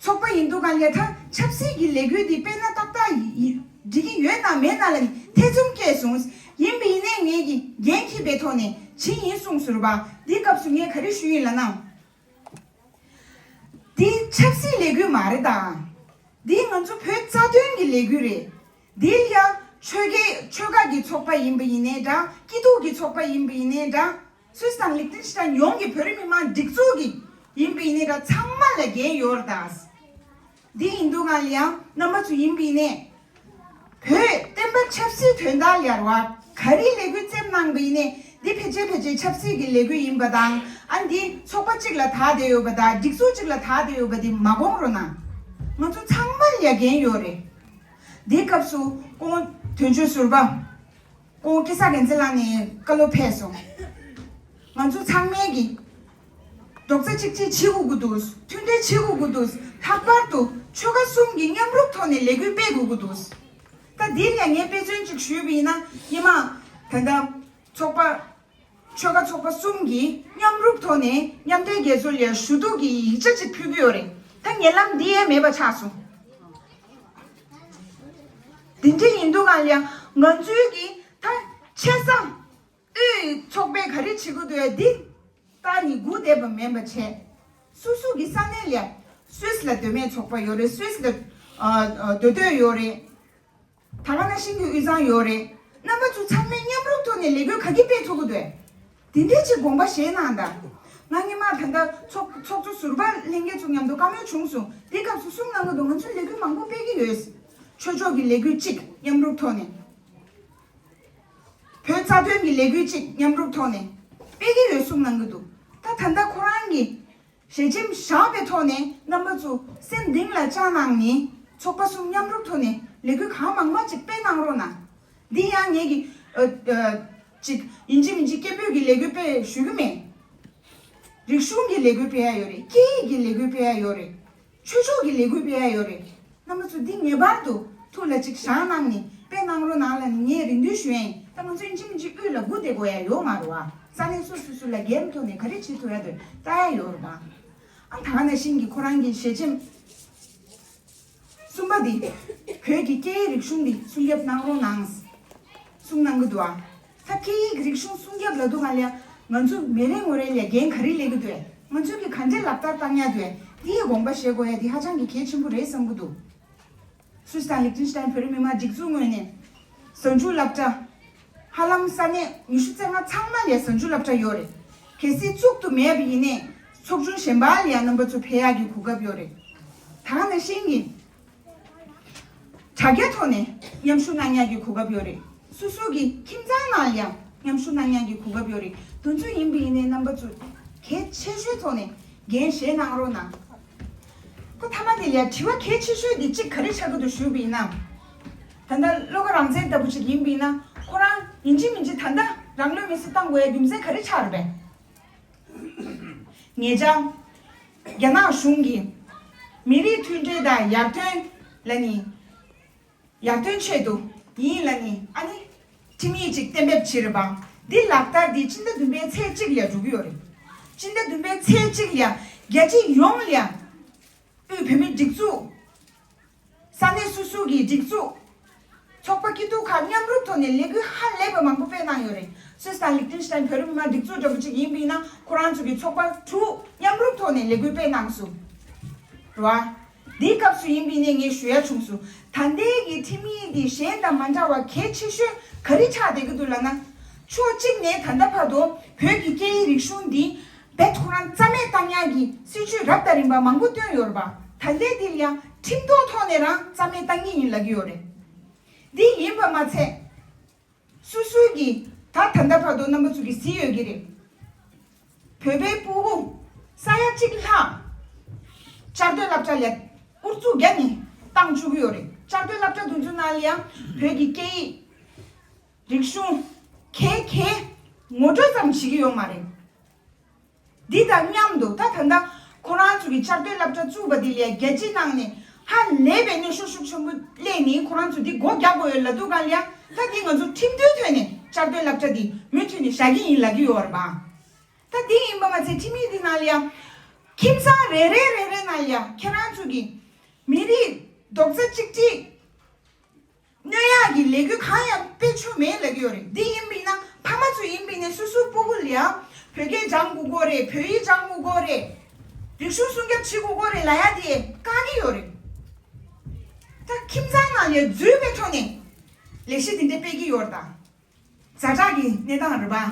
ཚོགས་པ་ཡིན་དུས་གང་ལ་ད་ཆབ་སྲིད་ཀྱི་ལས་འགུལ་འདི་སྤེལ་ན་ཏག་ཏག་ཡི་འགྲིག་གི་ཡོད་ན་མེད་ན་ལབ་ནས་ཐེ་ཚོམ་སྐྱེས་སོང་། ཡིན་པ་ཡིན་ནའི་ངེད་ཀྱིས་འགན་འཁྱེར་བའི་ཐོག་ནས་བྱེད་ཡིན་གསུངས་སོང་རེད་པ། འདིའི་སྐབས་སུ་ངས་ག་རེ་ཞུ་ཡིན་ལབ་ན། འདི་ཆབ་སྲིད་ལས་འགུལ་མ་རེད་ད། འདི་ང་ཚོ་བོད་རྩ་དོན་གྱི་ལས་འགུལ་རེད། འདི་ལ་ཡང་ཆོལ་ཁའི་ཆོལ་ཁ་གི་ཚོགས་པ་ཡིན་པ་ཡིན་ནའི་འདྲ། སྐྱིད་སྡུག་གི་ཚོགས་པ་ཡིན་པ་ཡིན་ནའི་འདྲ། སུད་སི་དང་ལིག་ཏེན་ཤི་ཏན་ཡོངས་ཀྱི་བོད་རིགས་མི་མང་སྒྲིག་འཛུགས་ཀྱི་ཡིན་པ་ཡིན་ནའི་ར་ཚང་མ་ལ་འགན་ཡོད་རེད་ད། འདི་ཡིན་དུས་ང་ལ་ཡང་རྣམ་པ་ཚོ་ཡིན་པ་ཡིན་ནའི། བོད་བསྟན་པ་ཆབ་སྲིད་དོན་དག་ལ་ར་བ་ག་རེ་ལས་འགུལ་བརྩམས་གནང་པ་ཡིན་ནའི་འདི་ཕལ་ཆེར་ཕལ་ཆེར་ཆབ་སྲིད་ཀྱི་ལས་འགུལ་ཡིན་པ་དང་ཨ་འདི་ཚོགས་པ་གཅིག་ལ་དར་བསྡད་ཡོད་པ་དང་སྒྲིག་འཛུགས་གཅིག་ལ་དར་བསྡད་ཡོད་པ་འདི་མ་དགོངས་རོགས་གནང་། ང་ཚོ་ཚང་མ་ལ་ཡ་འགན་ཡོད་རེད། འདིའི་སྐབས་སུ་ཁོང་དོན་གཅོད་ཟུར་པ། ཁོང་སྐལ་བཟང་རྒྱལ་མཚན་ལགས་ནས་བཀའ་སློབ་ཕེབས་སོང་། ང་ཚོ་ཚང་མས་ཀྱི་རྡོག་རྩ་གཅིག་སྒྲིལ་བྱེད་དགོས་ཀྱི་འདུག་མཐུན་སྒྲིལ་བྱེད་དགོས་ཀྱི་འདུག་ལྷག་པར་དུ་ཆོལ་ཁ་གསུམ་གྱི་མཉམ་རུབ་ཐོག་ནས་ལས་འགུལ་སྤེལ་དགོས་ཀྱི་འདུག་ད་འདིར་ཡང་ངས་དཔེ་མཚོན་གཅིག་ཞུས་པ་ཡིན་ན་སྔོན་མ་ད་ལྟ་ཚོགས་པ། ཆོལ་ཁ་ཚོགས་པ་གསུམ་གྱིས་མཉམ་རུབ་ཐོག་ནས་མཉམ་འབྲེལ་རྒྱལ་ཚོགས་ལ་ཞུ་གཏུག་གི་ཡིག་ཆ་ཅིག་ཕུལ་གྱི་ཡོད་རེད། ད་ཉེ་ལམ་འདི་ཡང་མེད་པ་ཆགས་སོང་། འདི་འདྲ་ཡིན་དུས་གང་ལ་ཡང་ང་ཚོའི་གི་ད་ཆེ་ས་དབུས་ཚོགས་པས་ག་རེ་བྱེད་དགོས་འདུག་འདི་ལྟ་ནི་སྒུག་བསྡད་པ་མིན་པ་བྱས། སོ་སོ་གི་ས་གནས་ལ་སུད་སི་ལ་སྡོད་མཁན་ཚོགས་པ་ཡོད་རེད། སུད་སི་ལ་ཨ་ཨ་སྡོད་འདོད་ཡོད་རེད། ད་ག་ནང་བཞིན་གྱི་དབུས་གཙང་ཡོད་རེད། རྣམ་པ་ཚོ་ཚང་མས་མཉམ་རུབ་ཐོག་ནས་ལས་འགུལ་ག་གི་སྤེལ་ཐུབ་ཀྱི་འདུག་དེ་འདྲའི་ཅིག་དགོངས་པ་བཞེས་གནང་དང་། ང་སྔོན་མ་ད་ལྟ་ཚོགས་ཚོགས་གཙོ་ཟུར་པ་ལྷན་རྒྱས་ཚོ་མཉམ་དུ་བཀའ་མོལ་བྱུང་སོང་། དེ་སྐབས་སུ་གསུངས་གནང་གི་འདུག་ང་ཚོས་ལས་འགུལ་མང་པོ་སྤེལ་གྱི་ཡོད། ཆོས་ཕྱོགས་ཀྱི་ལས་འགུལ་གཅིག་མཉམ་རུབ་ཐོག་ནས། བོད་རྩ་དོན་གྱི་ལས་འགུལ་གཅིག་མཉམ་རུབ་ཐོག་ནས་སྤེལ་གྱི་ཡོད་གསུངས་གནང་གི་འདུག་ད་ད་ལྟ་ཁོ་རང་གིས་ཞལ་ཆེམས་བཞག་པའི་ཐོག་ནས་རྣམ་པ་ཚོ་སེམས་གཏིང་ལ་བཅངས་གནང་ནས་ཚོགས་པ་གསུམ་མཉམ་རུབ་ཐོག་ནས་ལས་འགུལ་གང་མང་མང་ཅིག་སྤེལ་གནང་རོགས་གནང་། འདི་ཡང་ངེད་ཀྱི་ཨ་ཨ་ཅིག་ཡིན་གཅིག་མིན་གཅིག་སྐད་འབོད་ཀྱི་ལས་འགུལ་སྤེལ་ཞུ་གི་མེད། རིག་གཞུང་གི་ལས་འགུལ་སྤེལ་ཡ་ཡོད་རེད། སྐད་ཡིག་གི་ལས་འགུལ་སྤེལ་ཡ་ཡོད་རེད། ཆོས་ཕྱོགས་ཀྱི་ལས་འགུལ་སྤེལ་ཡ་ཡོད་རེད། རྣམ་པ་ཚོ་འདི་ངེས་པར་དུ་ཐུགས་ལ་ཅིག་བཞག་གནང་ནས་སྤེལ་གནང་རོགས་གནང་ལབ་ནས་ངས་རེ་འདུན་ཞུ་ཡ་ཡིན། ད་ང་ཚོ་ཡིན་གཅིག་མིན་གཅིག་དབུས་ལ་སྒུག་བསྡད་དགོས་ཡ་ཡོད་མ་རེད་བ། ས་གནས་སོ་སོ་སོ་ལ་འགན་ཐོག་ནས་ག་རེ་བྱེད་ཐུབ་ཡ་དེ་ལྟ་ཡ་ཡོད་རེད་བ། ཨ་ད་ག་ནང་བཞིན་གྱི་ཁོ་རང་གི་ཞལ་ཆེམས་གསུམ་པ་འདི་བོད་ཀྱི་སྐད་ཡིག་རིག་གཞུང་འདི་སྲུང་སྐྱོབ་གནང་རོགས་གནང་། གསུངས་གནང་གི་འདུག་ཨ། ད་སྐད་ཡིག་རིག་གཞུང་སྲུང་སྐྱོབ་ལ་འདུག་ག་ལ་ང་ཚོ་མི་རེ་ངོ་རེ་ལ་འགན་ག་རེ་ལས་ཀྱི་འདུག་ང་ཚོ་གི་ག་འདྲས་ལག་བསྟར་བཏང་ཡ་འདུག་འདི་ཡི་དགོངས་པ་བཞེས་དགོས་ཡ་འདི་ཧ་ཅང་གི་གལ་ཆེན་པོ་རེད་བསམ་གི་འདུག་སུད་སི་དང་ལིག་ཏེན་ཤི་ཏན་བོད་རིགས་མི་མང་སྒྲིག་འཛུགས་ངོས་ནས་གཟའ་མཇུག་སློབ་གྲྭ་ཧ་ལམ་ས་གནས་ཉི་ཤུ་རྩ་ལྔ་ཚང་མ་ལ་གཟའ་མཇུག་སློབ་གྲྭ་ཡོད་རེད། གལ་སྲིད་བཙུགས་ཏུ་མེད་པ་ཡིན་ནའི་ཚོགས་ཆུང་གཞན་པ་ལ་ཡང་རྣམ་པ་ཚོ་ཕེབས་ཡག་གི་གོ་སྐབས་ཡོད་རེད། ད་ག་ནང་བཞིན་གྱི་དྲ་རྒྱ་ཐོག་ནས་མཉམ་ཞུགས་གནང་ཡག་གི་གོ་སྐབས་ཡོད་རེད། སོ་སོ་གི་ཁྱིམ་ཚང་ནང་ཡང་མཉམ་ཞུགས་གནང་ཡག་གི་གོ་སྐབས་ཡོད་རེད། དེ་ཚོ་ཡིན་པ་ཡིན་ནའི་རྣམ་པ་ཚོ་གལ་ཆེ་ཤོས་ཐོག་ནས་འགན་བཞེས་གནང་རོགས་གནང་། ད་མཐའ་མ་དེ་ལ་དྲི་བ་གལ་ཆེ་ཤོས་དེ་གཅིག་ག་རེ་ཆགས་ཀྱི་འདུག་ཞུས་པ་ཡིན་ན། ད་ལྟ་བློ་དགའ་རང་བཙན་ལྟ་བུ་ཅིག་ཡིན་པ་ཡིན་ན་ཁོ་རང་ཡིན་གཅིག་མིན་གཅིག་ད་ལྟ་རང་ལུས་མེར་སྲེག་བཏང་དགོས་ཡ་རྒྱུ་མཚན་ག་རེ་ཆགས་རེད་པས། ངེད་ཅག་རྒྱ་ནག་གཞུང་གིས་མི་རིགས་མཐུན་སྒྲིལ་དང་ཡར་ཐོན་ལ་ནི་ཡར་ཐོན་ཆེད་དུ་ཡིན་ལ་ནི་ཨ་ནི་ཁྲིམས་ཡིག་ཅིག་གཏན་འབེབས་བྱས་རེད་པ། འདི་ལག་བསྟར་འདི་སྤྱི་ཟླ་བདུན་པའི་ཚེས་གཅིག་ལ་འགྲོ་གི་ཡོད་རེད། སྤྱི་ཟླ་བདུན་པའི་ཚེས་གཅིག་ལ་རྒྱལ་སྤྱི་ཡོངས་ལ་དབུས་བོད་མིའི་སྒྲིག་འཛུགས། ས་གནས་སོ་སོ་གི་སྒྲིག་འཛུགས། ཚོགས་པ་སྐྱིད་སྡུག་ཁག་མཉམ་རུབ་ཐོག་ནས་ལས་འགུལ་ཧ་ལས་པ་མང་པོ་སྤེལ་གནང་ཡོད་རེད། སུད་སི་དང་ལིག་ཏེན་ཤི་ཏན་བོད་རིགས་མི་མང་སྒྲིག་འཛུགས་འདྲ་པོ་ཅིག་ཡིན་པ་ཡིན་ན་ཁོ་རང་ཚོ་གི་ཚོགས་པ་དྲུག་མཉམ་རུབ་ཐོག་ནས་ལས་འགུལ་སྤེལ་གནང་སོང་། རེད་བ། འདིའི་སྐབས་སུ་ཡིན་པ་ཡིན་ནའི་ངས་ཞུ་ཡ་བྱུང་སོང་། ད་ལྟའི་གི་ཁྲིམས་ཡིག་འདི་གཞན་དང་མ་འདྲ་བ་གལ་ཆེ་ཤོས་ག་རེ་ཆགས་བསྡད་ཀྱི་འདུག་ལབ་ན། ཕྱོགས་གཅིག་ནས་ད་ལྟ་བར་དུ་བོད་ཀྱི་སྐད་ཡིག་རིག་གཞུང་འདི་རྦད་ཁོ་རང་རྩ་མེད་བཏང་ཡག་གི་སྲིད་བྱུས་རབ་དང་རིམ་པ་མང་པོ་བཏོན་ཡོད་རེད་པ། ད་ལྟའི་འདི་ལ་ཡང་ཁྲིམས་ཐོག་ཐོག་ནས་རང་རྩ་མེད་བཏང་གི་ཡིན་ལབ་ཀྱི་ཡོད་རེད། འདི་ཡིན་པ་མ་ཚད། སོ་སོའི་གི་ད་ད་ལྟ་བར་དུ་རྣམ་པ་ཚོ་གིས་གཟིགས་ཡོད་ཀྱི་རེད། བོད་པའི་སྤུ་གུ་ས་ཡ་གཅིག་ལྷག་བཅའ་སྡོད་སློབ་གྲྭ་ལ་ཨུ་ཚུགས་བརྒྱབ་ནས་བཏང་བཅུག་གི་ཡོད་རེད། བཅའ་སྡོད་སློབ་གྲྭ་དེ་ཚོ་ནང་ལ་ཡང་བོད་ཀྱི་སྐད་ཡིག་རིག་གཞུང་ག་ག་ངོ་སྤྲོད་ཙམ་བྱེད་ཀྱི་ཡོད་མ་རེད། འདི་དང་མཉམ་དུ་ད་ད་ལྟ་ཁོ་རང་ཚོ་གི་བཅའ་སྡོད་སློབ་གྲྭ་བཙུགས་པ་འདི་ལས་རྒྱལ་སྤྱིའི་ནང་ནས་ཧ་ལས་པའི་གནོན་ཤུགས་ཤུགས་ཆེན་པོ་སླེབས་ནས་ཁོ་རང་ཚོ་འདི་སྒོ་རྒྱག་དགོས་ཡོད་ལབ་དུས་སྒང་ལ་ཡང་ད་འདི་ང་ཚོ་ཁྲིམས་མཐུན་ཐོག་ནས་བཅའ་སྡོད་སློབ་གྲྭ་འདི་མུ་མཐུད་ནས་བཞག་གི་ཡིན་ལབ་ཀྱི་ཡོད་རེད་པ། ད་འདི་ཡིན་པ་མ་ཚད་ཁྲིམས་ཡིག་འདི་ནང་ལ་ཡང་ཁྱིམ་ཚང་རེ་རེ་རེ་རེ་ནང་ལ་ཡང་ཁྱེད་རང་ཚོ་གི་མི་རིགས་རྡོག་རྩ་གཅིག་སྒྲིལ་གནོན་ཡག་གི་ལས་འགུལ་གང་ཡང་སྤེལ་ཆོག་མེད་ལབ་ཀྱི་ཡོད་རེད། འདི་ཡིན་པ་ཡིན་ན་ཕ་མ་ཚོ་ཡིན་པ་ཡིན་ནའི་སོ་སོའི་སྤུ་གུ་ལ་ཡང་བོད་སྐད་སྦྱང་དགོས་ཀྱི་རེད། བོད་ཡིག་སྦྱང་དགོས་ཀྱི་རེད། རིག་གཞུང་སྲུང་སྐྱོབ་བྱེད་དགོས་ཀྱི་རེད་ལབ་ཡ་དེ་བཀག་གི་ཡོད་རེད། ད་ཁྱིམ་ཚང་ནང་ལ་འཛུལ་བའི་ཐོག་ནས་ལས་གཞི་འདི་འདྲ་སྤེལ་གྱི་ཡོད་རེད་ད། ཛ་དྲག་གི་གནས་སྟངས་རེད་པ།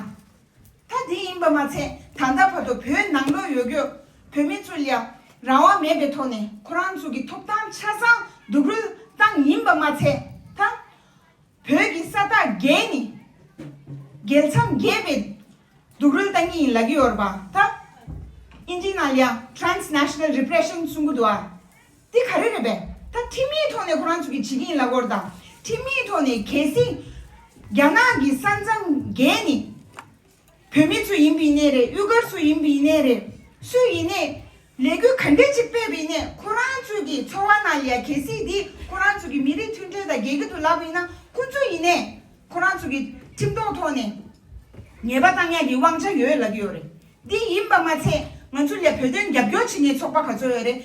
ད་དེ་ཡིན་པ་མ་ཚད་ད་ལྟ་བར་དུ་བོད་ནང་ལོགས་ཡོད་རྒྱུ་བོད་མི་ཚོ་ལ་རང་དབང་མེད་པའི་ཐོག་ནས་ཁོ་རང་ཚོ་གི་ཐོབ་ཐང་ཆ་ཚང་སྡུག་རུལ་བཏང་ཡིན་པ་མ་ཚད་ད་བོད་ཀྱི་ས་ཐག་བརྒལ་ནས་རྒྱལ་མཚམས་བརྒལ་བའི་སྡུག་རུལ་བཏང་གི་ཡིན་ལབ་ཀྱི་ཡོད་རེད་པ། ད་ཨིན་ཇིའི་ནང་ལ་ཡང་transnational repression གསུང་གི་འདུག་ཨ། འདི་ག་རེ་རེད་པས། ད་ཁྲིམས་ཡིག་ཐོག་ནས་ཁོ་རང་ཚོ་གིས་བྱེད་ཀྱི་ཡིན་ལབ་ཀྱི་ཡོད་རེད། ད་ཁྲིམས་ཡིག་ཐོག་ནས་གལ་སྲིད་རྒྱ་ནག་གི་ས་མཚམས་བརྒལ་ནས་བོད་མི་ཚོ་ཡིན་པ་ཡིན་ནའི་རེད། ཨུ་གར་ཚོ་ཡིན་པ་ཡིན་ནའི་རེད། སུ་ཡིན་ནའི་ལས་འགུལ་ག་འདྲས་ཅིག་སྤེལ་བ་ཡིན་ནའི་ཁོ་རང་ཚོ་གི་འཚོ་བ་ནང་ལ་ཡ་གལ་སྲིད་འདི་ཁོ་རང་ཚོ་གི་མི་རིགས་མཐུན་སྒྲིལ་དང་རྒྱལ་ཁ་ཐོག་ལབ་པ་ཡིན་ན་ཁོ་ཚོ་ཡིན་ནའི་ཁོ་རང་ཚོ་གི་ཁྲིམས་ཐོག་ཐོག་ནས་ཉེས་པ་བཏང་ཡག་གི་དབང་ཆ་ཡོད་ལབ་ཀྱི་ཡོད་རེད། འདི་ཡིན་པ་མ་ཚད་ང་ཚོ་ལ་བོད་དོན་རྒྱབ་སྐྱོར་བྱེད་མཁན་ཚོགས་པ་ག་ཚོད་ཡོད་རེད།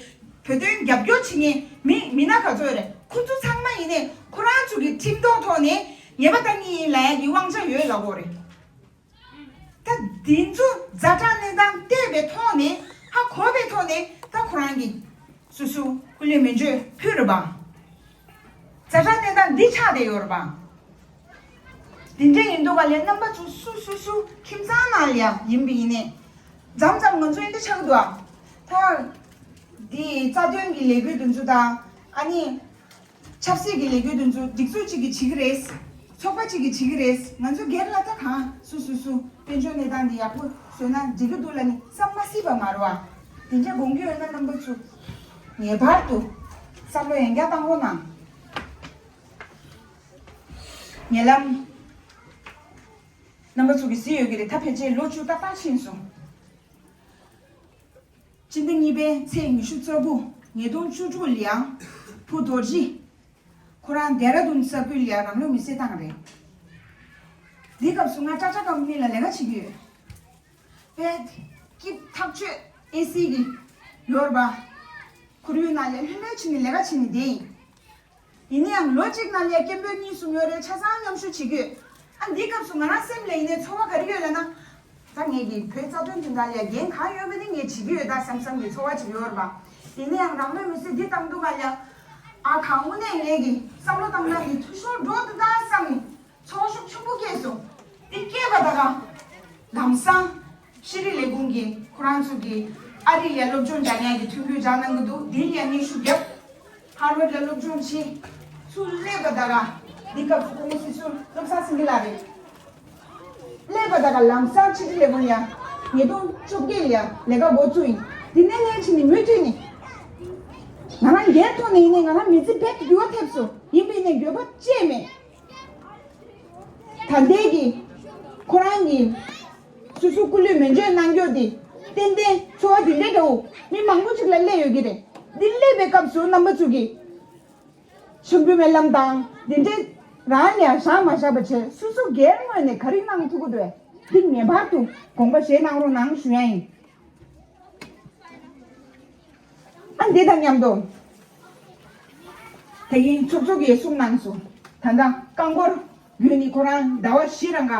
བོད་དོན་རྒྱབ་སྐྱོར་བྱེད་མཁན་མི་མི་སྣ་ག་ཚོད་ཡོད་རེད། ཁོ་ཚོ་ཚང་མ་ཡིན་ནའི་ཁོ་རང་ཚོ་གི་ཁྲིམས་ཐོག་ཐོག་ནས་ཉེས་པ་བཏང་གི་ཡིན་ལབ་ཡག་གི་དབང་ཆ་ཡོད་ལབ་ཀྱི་ཡོད་རེད། ད་འདི་ཚོ་ཛ་དྲག་གནས་སྟངས་བལྟས་པའི་ཐོག་ནས་ཧ་གོ་བའི་ཐོག་ནས་ད་ཁོ་རང་གིས་སོ་སོ་སྐུ་ལས་མེ་མཆོད་ཕུལ་རེད་པ། ཛ་དྲག་གནས་སྟངས་འདི་ཆགས་བསྡད་ཡོད་རེད་པ། འདི་འདྲ་ཡིན་དུས་ག་ལས་རྣམ་པ་ཚོ་སུ་སུ་སུ་ཁྱིམ་ཚང་ནང་ལ་ཡ་ཡིན་པ་ཡིན་ནའི་མཚམས་མཚམས་ང་ཚོ་འདི་འདྲ་ཆགས་ཀྱི་འདུག་ཨ། ད་འདི་རྩ་དོན་གྱི་ལས་འགུལ་འདི་ཚོ་དང་ཨ་ནི། ཆབ་སྲིད་ཀྱི་ལས་འགུལ་འདི་ཚོ་སྒྲིག་འཛུགས་གཅིག་གིས་བྱེད་ཀྱི་རེད། ཚོགས་པ་གཅིག་གིས་བྱེད་ཀྱི་རེད། ང་ཚོ་སྒེར་ལ་ད་གང་སུ་སུ་སུ་དཔལ་འབྱོར་གནས་སྟངས་འདི་ཡག་པོ་བཟོས་ན་འགྲིག་གི་འདུག་ལབ་ནས་བསམ་མ་སྲིད་པ་མ་རེད་བ། དེ་འདྲ་དགོངས་ཀྱི་ཡོད་ན་རྣམ་པ་ཚོ་ངེས་པར་དུ་བསམ་བློ་ཡང་བསྐྱར་བཏང་རོགས་གནང་། ཉེ་ལམ་རྣམ་པ་ཚོ་གིས་གཟིགས་ཡོད་ཀྱི་རེད། ད་ཕལ་ཆེར་ལོ་བཅུ་ཏག་ཏག་ཕྱིན་སོང་། སྤྱི་ཟླ་གཉིས་པའི་ཚེས་ཉི་ཤུ་རྩ་དགུ་ཉིས་སྟོང་བཅུ་དྲུག་ལ་ཡང་བུ་རྡོ་རྗེ་ཁོ་རང་ལྡེ་ར་ལྡུན་ས་ཁུལ་ལ་ཡང་རང་ལུས་མེར་སྲེག་བཏང་རེད། འདི་སྐབས་སུ་ང་ཀྲ་ཀྲ་ཀམ་པ་ནི་ལ་ལས་ཀ་བྱེད་ཀྱི་ཡོད། དཔེ་སྐྱིད་ཐག་ཆོད་ཨེ་སི་གི་ཡོད་རེད་པ། ཁོར་ཡུག་ནང་ལ་ལྷོད་ལྷོད་བྱས་ནས་ལས་ཀ་བྱས་ནས་བསྡད་ཡིན། ཡིན་ན་ཡང་ལོ་གཅིག་ནང་ལ་སྐད་འབོད་གཉིས་གསུམ་ཡོད་རེད། ཆ་ཚང་མཉམ་ཞུགས་བྱེད་ཀྱི་ཡོད། ཨ་འདི་སྐབས་སུ་ང་རང་སེམས་ལ་ཡིན་ནའི་ཚོར་བ་ག་རེ་ཡོད་ལབ་ན། ད་ངས་ཀྱི་བོད་རྩ་དོན་དོན་དག་ལ་འགན་གང་ཡོད་པ་ནི་ངས་བྱེད་ཀྱི་ཡོད་ད་བསམ་བསམ་གྱི་ཚོར་བ་ཅིག་ཡོད་རེད་པ། ཡིན་ན་ཡང་རང་ལུས་མེར་སྲེག་འདི་བཏང་དུས་ང་ལ་ཨ་གང་དངོས་གནས་ངས་ཀྱི་བསམ་བློ་བཏང་ན་ནི་འཐུས་ཤོར་འགྲོ་འདུག་ད་བསམ་ནས། ཚོར་ཤུགས་ཆེན་པོ་སྐྱེས་སོང་། དེ་སྐྱེས་པ་ད་ག་ལམ་སང་ཤེས་རིག་ལས་ཁུངས་ཀྱིས་ཁོ་རང་ཚོ་གི་ཨ་རི་ལ་སློབ་སྦྱོང་སྦྱང་ཡག་གི་ཐུགས་འགན་བཞག་གནང་གི་འདུག་དེ་ལ་སྙན་ཞུ་བརྒྱབ། ཧར་ཝརཌ་ལ་སློབ་སྦྱོང་བྱས། ཚུར་སླེབས་པ་ད་ག་འདི་སྐབས་སུ་ཁོང་སྲིད་ཟུར་བློ་བཟང་སེང་གེ་ལགས་རེད། སླེབས་པ་ད་ག་ལམ་སང་ཕྱི་དྲིལ་ལས་ཁུངས་ལ་ཉིས་སྟོང་བཅོ་བརྒྱད་ལ་ལས་ཀ་འགོ་བཙུགས་ཡིན། དེ་ནས་ལས་བྱེད་ནས་མུ་མཐུད་ནས་ང་རང་སྒེར་ཐོག་ནས་ཡིན་ནའི་ང་རང་མི་ཚེ་རྦད་དེ་འགྱུར་བ་ཐེབས་སོང་། ཡིན་པ་ཡིན་ནའི་འགྱོད་པ་ཅི་ཡང་མེད། ད་ལྟའི་གི་ཁོ་རང་གི་སོ་སོ་སྐུ་ལུས་མེ་མཆོད་གནང་རྒྱུ་དེ་ཏན་ཏན་ཚོར་བ་དེ་འདྲའི་འདྲ་བོ་མི་མང་པོ་ཅིག་ལ་སླེབས་ཡོད་ཀྱི་རེད། འདི་སླེབས་པའི་སྐབས་སུ་རྣམ་པ་ཚོ་གིས་ཆོམ་པོའི་སྨོན་ལམ་དང་འདི་འདྲའི་རང་ལ་ཡང་བཞག་མ་བཞག་པ་བྱས་སོ་སོ་སྒེར་ངོས་ནས་ག་རེ་གནང་ཐུབ་ཀྱི་འདུག་འདི་ངེས་པར་དུ་དགོངས་པ་བཞེས་གནང་རོགས་གནང་ཞུ་ཡ་ཡིན། ཨ་འདི་དང་མཉམ་དུ། ད་གིན་ཚོགས་གཙོ་གིས་གསུངས་གནང་སོང་། ད་ལྟ་རྐང་འཁོར་བརྒྱུད་ནས་ཁོ་རང་ཟླ་བ་བཞི་རང་ག་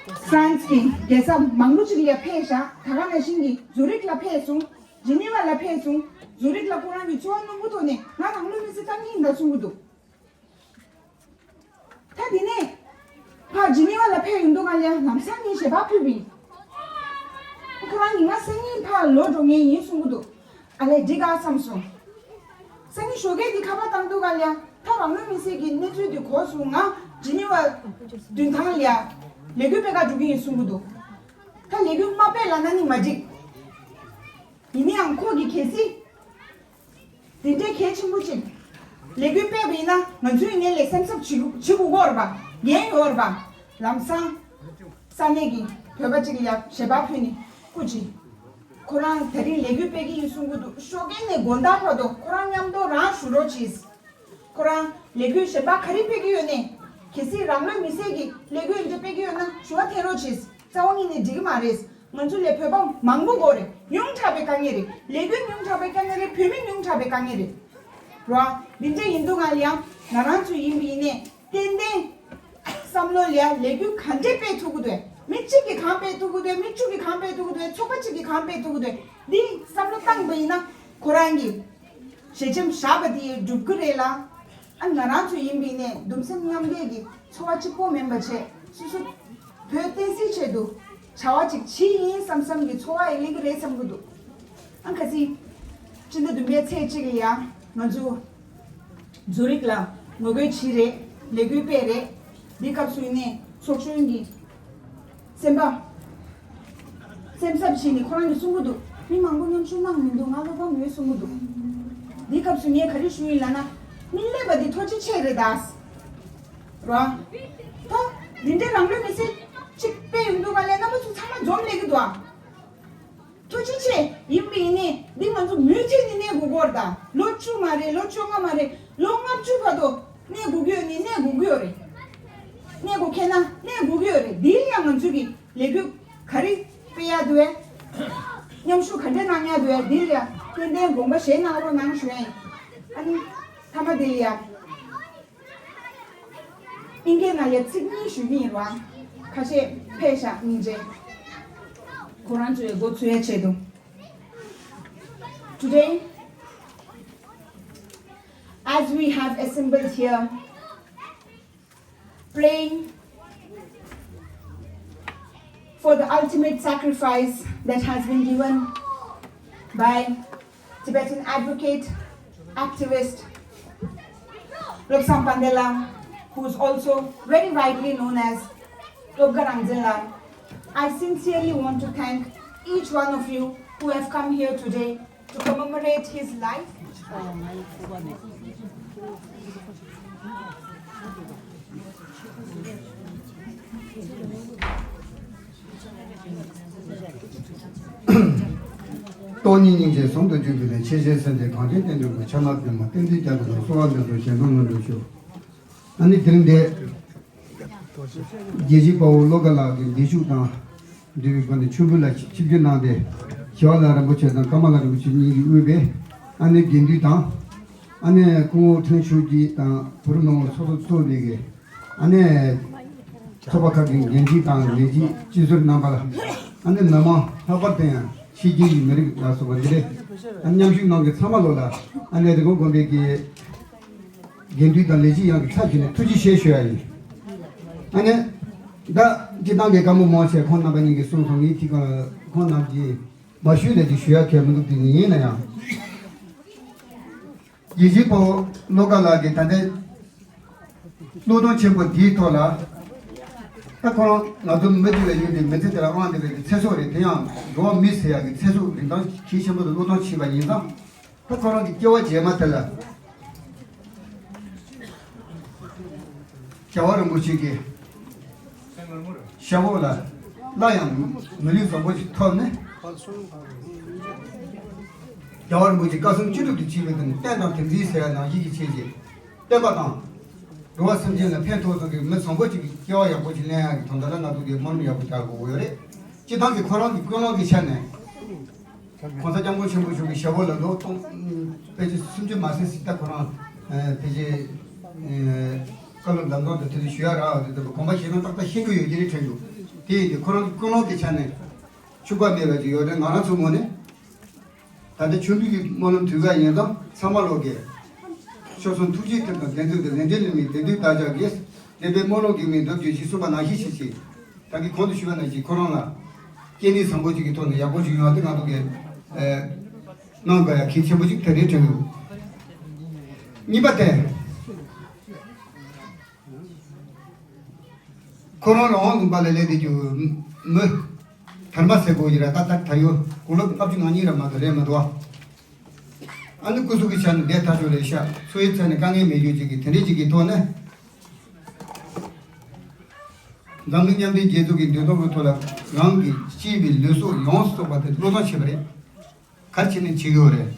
ཧྥ་རན་སི་གི་རྒྱལ་ས་མང་པོ་ཅིག་ལ་ཕེབས་བཞག་ད་ག་ནང་བཞིན་གྱི་ཛུ་རིག་ལ་ཕེབས་སོང་། ཇི་ནི་ཝ་ལ་ཕེབས་སོང་། ཛུ་རིག་ལ་ཁོ་རང་གི་འཚོ་བ་རྣོན་པོ་ཐོག་ནས་ང་རང་ལུས་མེར་སྲེག་བཏང་གི་ཡིན་ད་གསུང་གི་འདུག་ད་དེ་ནས་ཕར་ཇི་ནི་ཝ་ལ་ཕེབས་ཡོང་དུས་ང་ལ་ལམ་སང་ངས་ཞལ་པར་ཕུལ་བ་ཡིན། ཁོ་རང་ཉི་མ་སང་ཉིན་ཕར་ལོག་འགྲོ་མཁན་ཡིན་གསུང་གི་འདུག་ཨ་ལས་འགྲིག་ག་བསམ་སོང་། སང་ཉིན་ཞོགས་ཀས་དེ་ཁ་པར་བཏང་དུས་ང་ལ་ད་རང་ལུས་མེར་སྲེག་གི་གནས་ཚུལ་དེ་གོ་སོང་། ང་ཇི་ནི་ཝ་མདུན་ཐང་ལ་ལས་འགུལ་སྤེལ་ག་འགྲོ་གི་ཡིན་གསུང་གི་འདུག་ད་ལས་འགུལ་མ་སྤེལ་ལབ་ན་ནི་མ་འགྲིག་ཡིན་ན་ཡང་ཁོ་གིས་གལ་སྲིད། དེ་འདྲའི་གལ་ཆེན་པོ་ཅིག་ལས་འགུལ་སྤེལ་བ་ཡིན་ན་ང་ཚོས་ངའི་ལས་སེམས་འཚབ་བྱེད་དགོས་ཀྱི་ཡོད་རེད་པ། འགན་ཡོད་རེད་པ། ལམ་སང་ས་གནས་ཀྱི་བོད་པ་ཅིག་ལ་ཞལ་པར་ཕུལ་ནས་སྐུ་མཁྱེན། ཁོ་རང་དེ་རིང་ལས་འགུལ་སྤེལ་གྱི་ཡིན་གསུང་གི་འདུག་ཞོགས་ཀས་ནས་དགོང་དག་བར་དུ་ཁོ་རང་མཉམ་དུ་རང་བཞུགས་རོགས་གྱིས། ཁོ་རང་ལས་འགུལ་གཞན་པ་ག་རེ་སྤེལ་གྱི་ཡོད་ནའི། གལ་སྲིད་རང་ལུས་མེར་སྲེག་གི་ལས་འགུལ་འདི་སྤེལ་གྱི་ཡོད་ན་ཞུ་བ་འཐེན་རོགས་གྱིས། རྩ་བ་ཉིད་ནས་འགྲིག་གི་མ་རེད། ང་ཚོ་ལ་བོད་པ་མང་པོ་དགོས་རེད། ཉུང་དྲགས་པའི་དཀའ་ངལ་རེད། ལས་འགུལ་ཉུང་དྲགས་པའི་དཀའ་ངལ་རེད། བོད་མི་ཉུང་དྲགས་པའི་དཀའ་ངལ་རེད། རོ། འདི་འདྲ་ཡིན་དུས་ང་ལ་ཡང་ང་རང་ཚོ་ཡིན་པ་ཡིན་ནའི་ཏན་ཏན་བསམ་བློ་ལ་ཡང་ལས་འགུལ་ག་འདྲས་སྤེལ་ཐུབ་ཀྱི་འདུག་མི་གཅིག་གིས་གང་སྤེལ་ཐུབ་ཀྱི་འདུག་མི་བཅུ་གིས་གང་སྤེལ་ཐུབ་ཀྱི་འདུག་ཚོགས་པ་གཅིག་གིས་གང་སྤེལ་ཐུབ་ཀྱི་འདུག་འདི་བསམ་བློ་བཏང་པ་ཡིན་ན་ཁོ་རང་གི་ཞལ་ཆེམས་བཞག་པ་དེ་འགྲུབ་ཀྱི་རེད་ལ། ཨ་ང་རང་ཚོ་ཡིན་པ་ཡིན་ནའི་གདུང་སེམས་མཉམ་སྐྱེད་ཀྱི་ཚོར་བ་གཅིག་པོ་མིན་པ་བྱས་སོ་སོ་ བོད་བསྟན་སྲིད་ཆེད་དུ་བྱ་བ་ཅིག་བྱེད་ཡིན་བསམ་བསམ་གྱི་ཚོར་བ་ཡི་གླེང་གི་རེད་བསམ་གི་འདུག་ཨང་ཁ་སི། སྤྱི་ཟླ་བདུན་པའི་ཚེས་གཅིག་ལ་ཡང་ང་ཚོ་ཛུ་རིག་ལ་ངོ་རྒོལ་བྱེད་རེད། ལས་འགུལ་སྤེལ་རེད། འདི་སྐབས་སུ་ཡིན་ནའི་ཚོགས་གཞོན་གྱི་སེམས་པ། སེམས་འཚབ་བྱས་ནས་ཁོ་རང་གིས་གསུང་གི་འདུག་མི་མང་པོ་མཉམ་ཞུགས་གནང་མི་འདུག་ང་བློ་ཕམ་ཡོད་གསུང་གི་འདུག་འདི་སྐབས་སུ་ངས་ག་རེ་ཞུ་ཡིན་ལབ་ན། མི་སླེབས་པ་འདི་ཐུགས་རྗེ་ཆེ་རེད་ད། རོ། ད། འདི་འདྲའི་རང་ལུས་མེར་སྲེག་ཅིག་སྤེལ་ཡོང་འདུག་ག་ལས་རྣམ་པ་ཚོ་ཚང་མ་འཛོམས་སླེབས་ཀྱི་འདུག་ཨ། ཐུགས་རྗེ་ཆེ། ཡིན་པ་ཡིན་ནའི་འདི་ང་ཚོ་མུ་མཐུད་ནས་གནས་དགོས་ཀྱི་རེད་ད། ལོ་བཅུ་མ་རེད། ལོ་བཅོ་ལྔ་མ་རེད། ལོ་ལྔ་བཅུ་བར་དུ་གནས་དགོས་ཀྱི་ཡོད་ནི་གནས་དགོས་ཀྱི་ཡོད་རེད། གནས་དགོས་མཁན་ན་གནས་དགོས་ཀྱི་ཡོད་རེད། འདིར་ཡང་ང་ཚོས་ཀྱི་ལས་འགུལ་ག་རེ་སྤེལ་ཡག་འདུག་བས། མཉམ་ཞུགས་ག་འདྲས་གནང་ཡག་འདུག་བས། འདིར་ཡང་ཏན་ཏན་དགོངས་པ་བཞེས་གནང་རོགས་གནང་ཞུ་ཡ་ཡིན། ཨ་ནི། མཐའ་མ་དེ་ལ་ཡང་། ཨིན་སྐད་ནང་ལ་ཚིག་གཉིས་ཞུ་གི་ཡིན་ར། ཁ་ཤས་ཕེབས་ཤག་སྙིང་རྗེ། ཁོ་རང་ཚོའི་འགོ་ཚུགས་ཡ་ཆེད་དུ། Today, as we have assembled here, praying for the ultimate sacrifice that has been given by Tibetan advocate, activist, Lobsang Pandela, who is also very widely known as Lobga Rangzin Lam. I sincerely want to thank each one of you who have come here today to commemorate his life. སྟོང་ཉིད་སྙིང་རྗེ་ཟུང་དུ་འཇུག་པའི་ལས། ཆེས་ཆེར་སེམས་ཅན་གངས་ཅན་བསྟན་འགྲོའི་མགོན། ཕྱག་ན་པདྨོ་བསྟན་འཛིན་རྒྱ་མཚོ་ལ། གསོལ་བ་འདེབས་སོ་གཞན་དོན་མངོན་དུ་ཤོག་ཨ་ནི་དེ་རིང་འདིར་རྒྱལ་གཅེས་དཔའ་བོ་བློ་དགའ་ལགས་ཀྱི་མཛད་བཞུགས་དང་འབྲེལ་བའི་སྒོ་ནས་མཆོད་འབུལ་ལ་ཆིབས་བསྒྱུར་གནང་སྟེ། ཞི་བ་ལྷ་རིན་པོ་ཆེ་དང་ཀརྨ་ལྷ་རིན་པོ་ཆེ་གཉིས་ཀྱིས་དབུས་པའི་ཨ་ནི་དགེ་འདུན་དང་། ཨ་ནི་སྐུ་ངོ་ཁྲེན་ཆོས་སྐྱིད་དང་བོད་རིགས་མི་མང་ཚོགས་གཙོ་བྱས་པའི་ཨ་ནི་ཚོགས་པ་ཁག་གི་འགན་འཛིན་དང་ལས་བྱེད་སྤྱི་ཟུར་རྣམ་པ། ཨ་ནི་མི་མང་ལྷག་པར་དུ་ཡང་ཕྱི་རྒྱལ་གྱི་མི་རིགས་ལ་སོགས་པ་འདི་རེད། ཨ་ནི་མཉམ་ཞུགས་གནང་མཁན་ཚང་མ་ལོ་ལ་ཨ་ནི་རི་ཀོན་དགོན་པའི་གི་དགེ་འདུན་དང་ལས་བྱེད་ཡོངས་ཀྱི་ཚབ་བྱས་ནས་ཐུགས་རྗེ་ཆེ་ཞུ་ཡ་ཡིན། ཨ་ནི་ད་སྤྱི་བཏང་གི་བཀའ་མོལ་མང་ཆེ་ཁོང་རྣམ་པ་གཉིས་ཀྱིས་གསུངས་སོང་། ངས་དེ་ག་ཁོང་རྣམས་ཀྱིས་མ་ཞུས་ལས་ཀྱི་ཞུ་ཡ་གལ་མི་འདུག་དེ་ནི་ཡིན་ན་ཡང་། རྒྱལ་གཅེས་དཔའ་བོ་བློ་དགའ་ལགས་ཀྱིས་ད་ལྟའི་བློས་གཏོང་ཆེན་པོ་འདིའི་ཐོག་ལ། ད་ཁོ་རང་ང་ཚོ་མི་སྡེ་བའི་ཡུལ་དེ་མི་ཚེ་དེ་ལ་དབང་བསྡུ་བའི་ཚེ་སྲོག་རེད། དེ་ཡང་འགྲོ་བ་མི་ཟེར་ཡག་གི་ཚེ་སྲོག་རིན་ཐང་གལ་ཆེན་པོ་དུ་བློས་གཏོང་བྱས་པ་ཡིན་ཙང་། ད་ཁོ་རང་གི་སྐྱེ་བ་རྗེས་མ་དེ་ལ་རྒྱལ་བ་རིན་པོ་ཆེ་གི་ཞབས་འོག་ལ་སླར་ཡང་མི་ལུས་བཟང་པོ་ཞིག་ཐོབ་ནས། རྒྱལ་བ་རིན་པོ་ཆེ་བཀའ་གསུང་ཅི་སྒྲུབ་ཏུ་བྱས་པའི་དོན་རྟེན་དང་དེ་འཛིན་ཟེར་བ་ནང་བཞིན་གྱི་ཆེད་ཀྱི་བསྟན་པ་དང་། འགྲོ་བ་སེམས་ཅན་ལ་ཕན་ཐོགས་ཐོགས་ཀྱི་མི་བཟང་པོ་ཅིག་གི་སྐྱེ་བ་ཡག་པོ་ཞིག་ལེན་ཡག་གི་དོན་དག་ལ་ང་ཚོ་གིས་སྨོན་ལམ་ཡག་པོ་རྒྱག་དགོས་ཀྱི་ཡོད་རེད། སྤྱི་བཏང་གི་ཁོ་རང་གི་ཀུན་སློང་གི་ཆ་ནས།༸གོང་ས་༸སྐྱབས་མགོན་ཆེན་པོ་མཆོག་གི་ཞབས་འོག་ལ་ལོ་སྟོང་ཕལ་ཆེར་སུམ་ཅུ་མ་ཟིན་ཞིག་ད་ཁོ་རང་ཕལ་ཆེར་བཀའ་སློབ་ལམ་སྟོན་དུ་དེ་ཚོ་ཞུ་ཡ་རག་དེ་ལྟ་བུ་དགོངས་པ་བཞེས་སྟངས་ཏག་ཏག་ཤེས་ཀྱི་ཡོད་ཀྱི་རེད་དྲན་འདུག་དེ་ཡིན་དུས་ཁོ་རང་གི་ཀུན་སློང་གི་ཆ་ནས་འཕྱུགས་པ་མེད་པ་ཅིག་ཡོད་དྲན། ང་རང་ཚོའི་ངོས་ནས་ད་ལྟ་ཆུང་དུས་ཀྱི་སྨོན་ལམ་དུས་འགའ་ཡིན་ཙང་ཚང་མ་ལོག་གི་ཆོལ་གསུམ་ཐུགས་རྗེ་ཐེབས་དང་བདེན་ཚིག་དང་ལན་འདེབས་ལེན་མིན་བདེན་དོན་བདག་ཅག་གིས་བདེན་པའི་སྨོན་ལམ་གྱི་མིང་འདོར་བྱོས་ཞེས་གསུངས་པ་ནང་བཞིན་ཞིག་བྱས། ད་གིན་གོང་དུ་ཞུས་པ་ནང་བཞིན་ཁོ་རང་ལ་སྐྱེ་གནས་བཟང་པོ་ཅིག་གི་ཐོག་ནས་ཡག་པོ་ཞིག་ཡོང་བ་དེ་ང་ཚོ་གིས་གནང་དགོས་ཡ་གལ་ཆེན་པོ་ཅིག་དེ་རེད་དྲན་འདུག་གཉིས་པ་དེ། ཁོ་རང་ལ་འོང་ལུང་པ་ལ་སླེབས་དེ་རྒྱུ་མི་དར་མ་ཟེར་དགོས་ཀྱི་ར། ད་ད་ད་ཡོད་དགུང་ལོ་ལྔ་བཅུ་ང་གཉིས་ར་མ་གཏོགས་རེད་མི་འདུག་ཨ་ནི་སྐུ་གཟུགས་ཀྱི་ཆ་ནས་བདེ་ཐག་ཆོད་རེད་ཤག་འཚོ་བའི་ཆ་ནས་དཀའ་ངལ་མེད་རྒྱུ་ཅིག་གི་དེ་འདྲས་ཅིག་གི་ཐོག་ནས། འཛམ་གླིང་མཉམ་འབྲེལ་རྒྱལ་ཚོགས་ཀྱི་འདུན་ཐོག་གི་ཐོག་ལ་རང་གི་གཅེས་པའི་ལུས་སྲོག་ཡོངས་སུ་རྫོགས་པ་དེ་བློས་གཏོང་བྱས་པ་རེད། ག་རེ་བྱས་ནས་བྱེད་ཀྱི་ཡོད་རེད།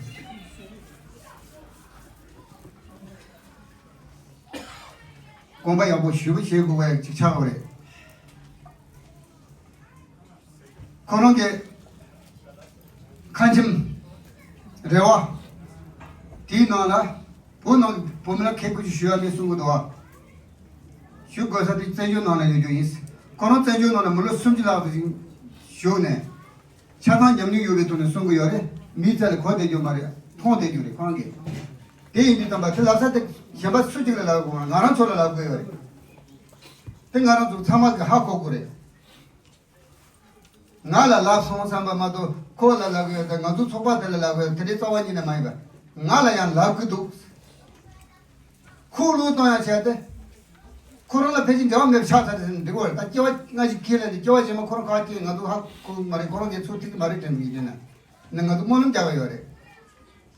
དགོངས་པ་ཡག་པོ་ཞེ་པོ་བཞེས་དགོས་པ་ཅིག་ཆགས་ཡོད་རེད། ཁོ་རང་གི་ཁ་ཆེམས་རེ་བ་དེའི་ནང་ལ་བོད་ནང་གི་བོད་མི་ལ་ཁེ་ཁུར་ཞིག་ཞུ་ཡ་མེད་གསུང་གི་འདུག་བ། ཞུ་དགོས་ས་དེ་བཙན་བྱོལ་ནང་ལ་ཡོད་རྒྱུ་ཡིན། ཁོ་རང་བཙན་བྱོལ་ནང་ལ་མི་ལོ་སུམ་ཅུ་ལྷག་ཙམ་བཞུགས་ནས་ཆ་ཚང་ཉམས་མྱོང་ཡོད་པའི་ཐོག་ནས་གསུང་གི་ཡོད་རེད། མིའི་རྩ་ལ་གོ་བསྡད་རྒྱུ་མ་རེད། མཐོང་བསྡད་རྒྱུ་རེད་ཁོ་རང་གིས། དེ་ཡིན་དུས་ཙམ་པ་དེ་ལབ་ས་དེ་གཞན་པ་སུ་གཅིག་ལ་ལབ་དགོས་ང་རང་ཚོ་ལ་ལབ་དགོས་ཡོད་རེད། དེ་ང་རང་ཚོ་ཚང་མ་གིས་ཧ་གོ་དགོས་རེད། ང་ལ་ལབ་སོང་བསམ་པ་མ་གཏོགས་ཁོ་ལ་ལབ་གི་ཡོད་དེ། ང་ཚོ་ཚོགས་པ་དེ་ལ་ལབ་གི་ཡོད་དེ། དེ་འདྲའི་རྩ་བ་ཉིད་ནས་མ་ཡིན་པ། ང་ལ་ཡང་ལབ་གི་འདུག་ཁོ་བློས་གཏོང་ཡང་བྱས་ཏེ། ཁོ་རང་ལ་ཕལ་ཆེར་འབྲེལ་བ་མེད་པ་ཆགས་ཚར་ཟིན་འགྲིག་པ་རེད། ད་སྐྱེ་བ་སྔ་ཕྱི་ཁས་ལེན་ཏེ། སྐྱེ་བ་རྗེས་མ་ཁོ་རང་ཁ་སྐྱེས། ང་ཚོ་ཧ་གོ་གི་མ་རེད། ཁོ་རང་གིས་ཚུར་ཐུག་གི་མ་རེད་དྲན་གྱི་ཡོད་ན། ནི་ང་ཚོ་སྨོན་ལམ་རྒྱག་གི་ཡོད་རེད།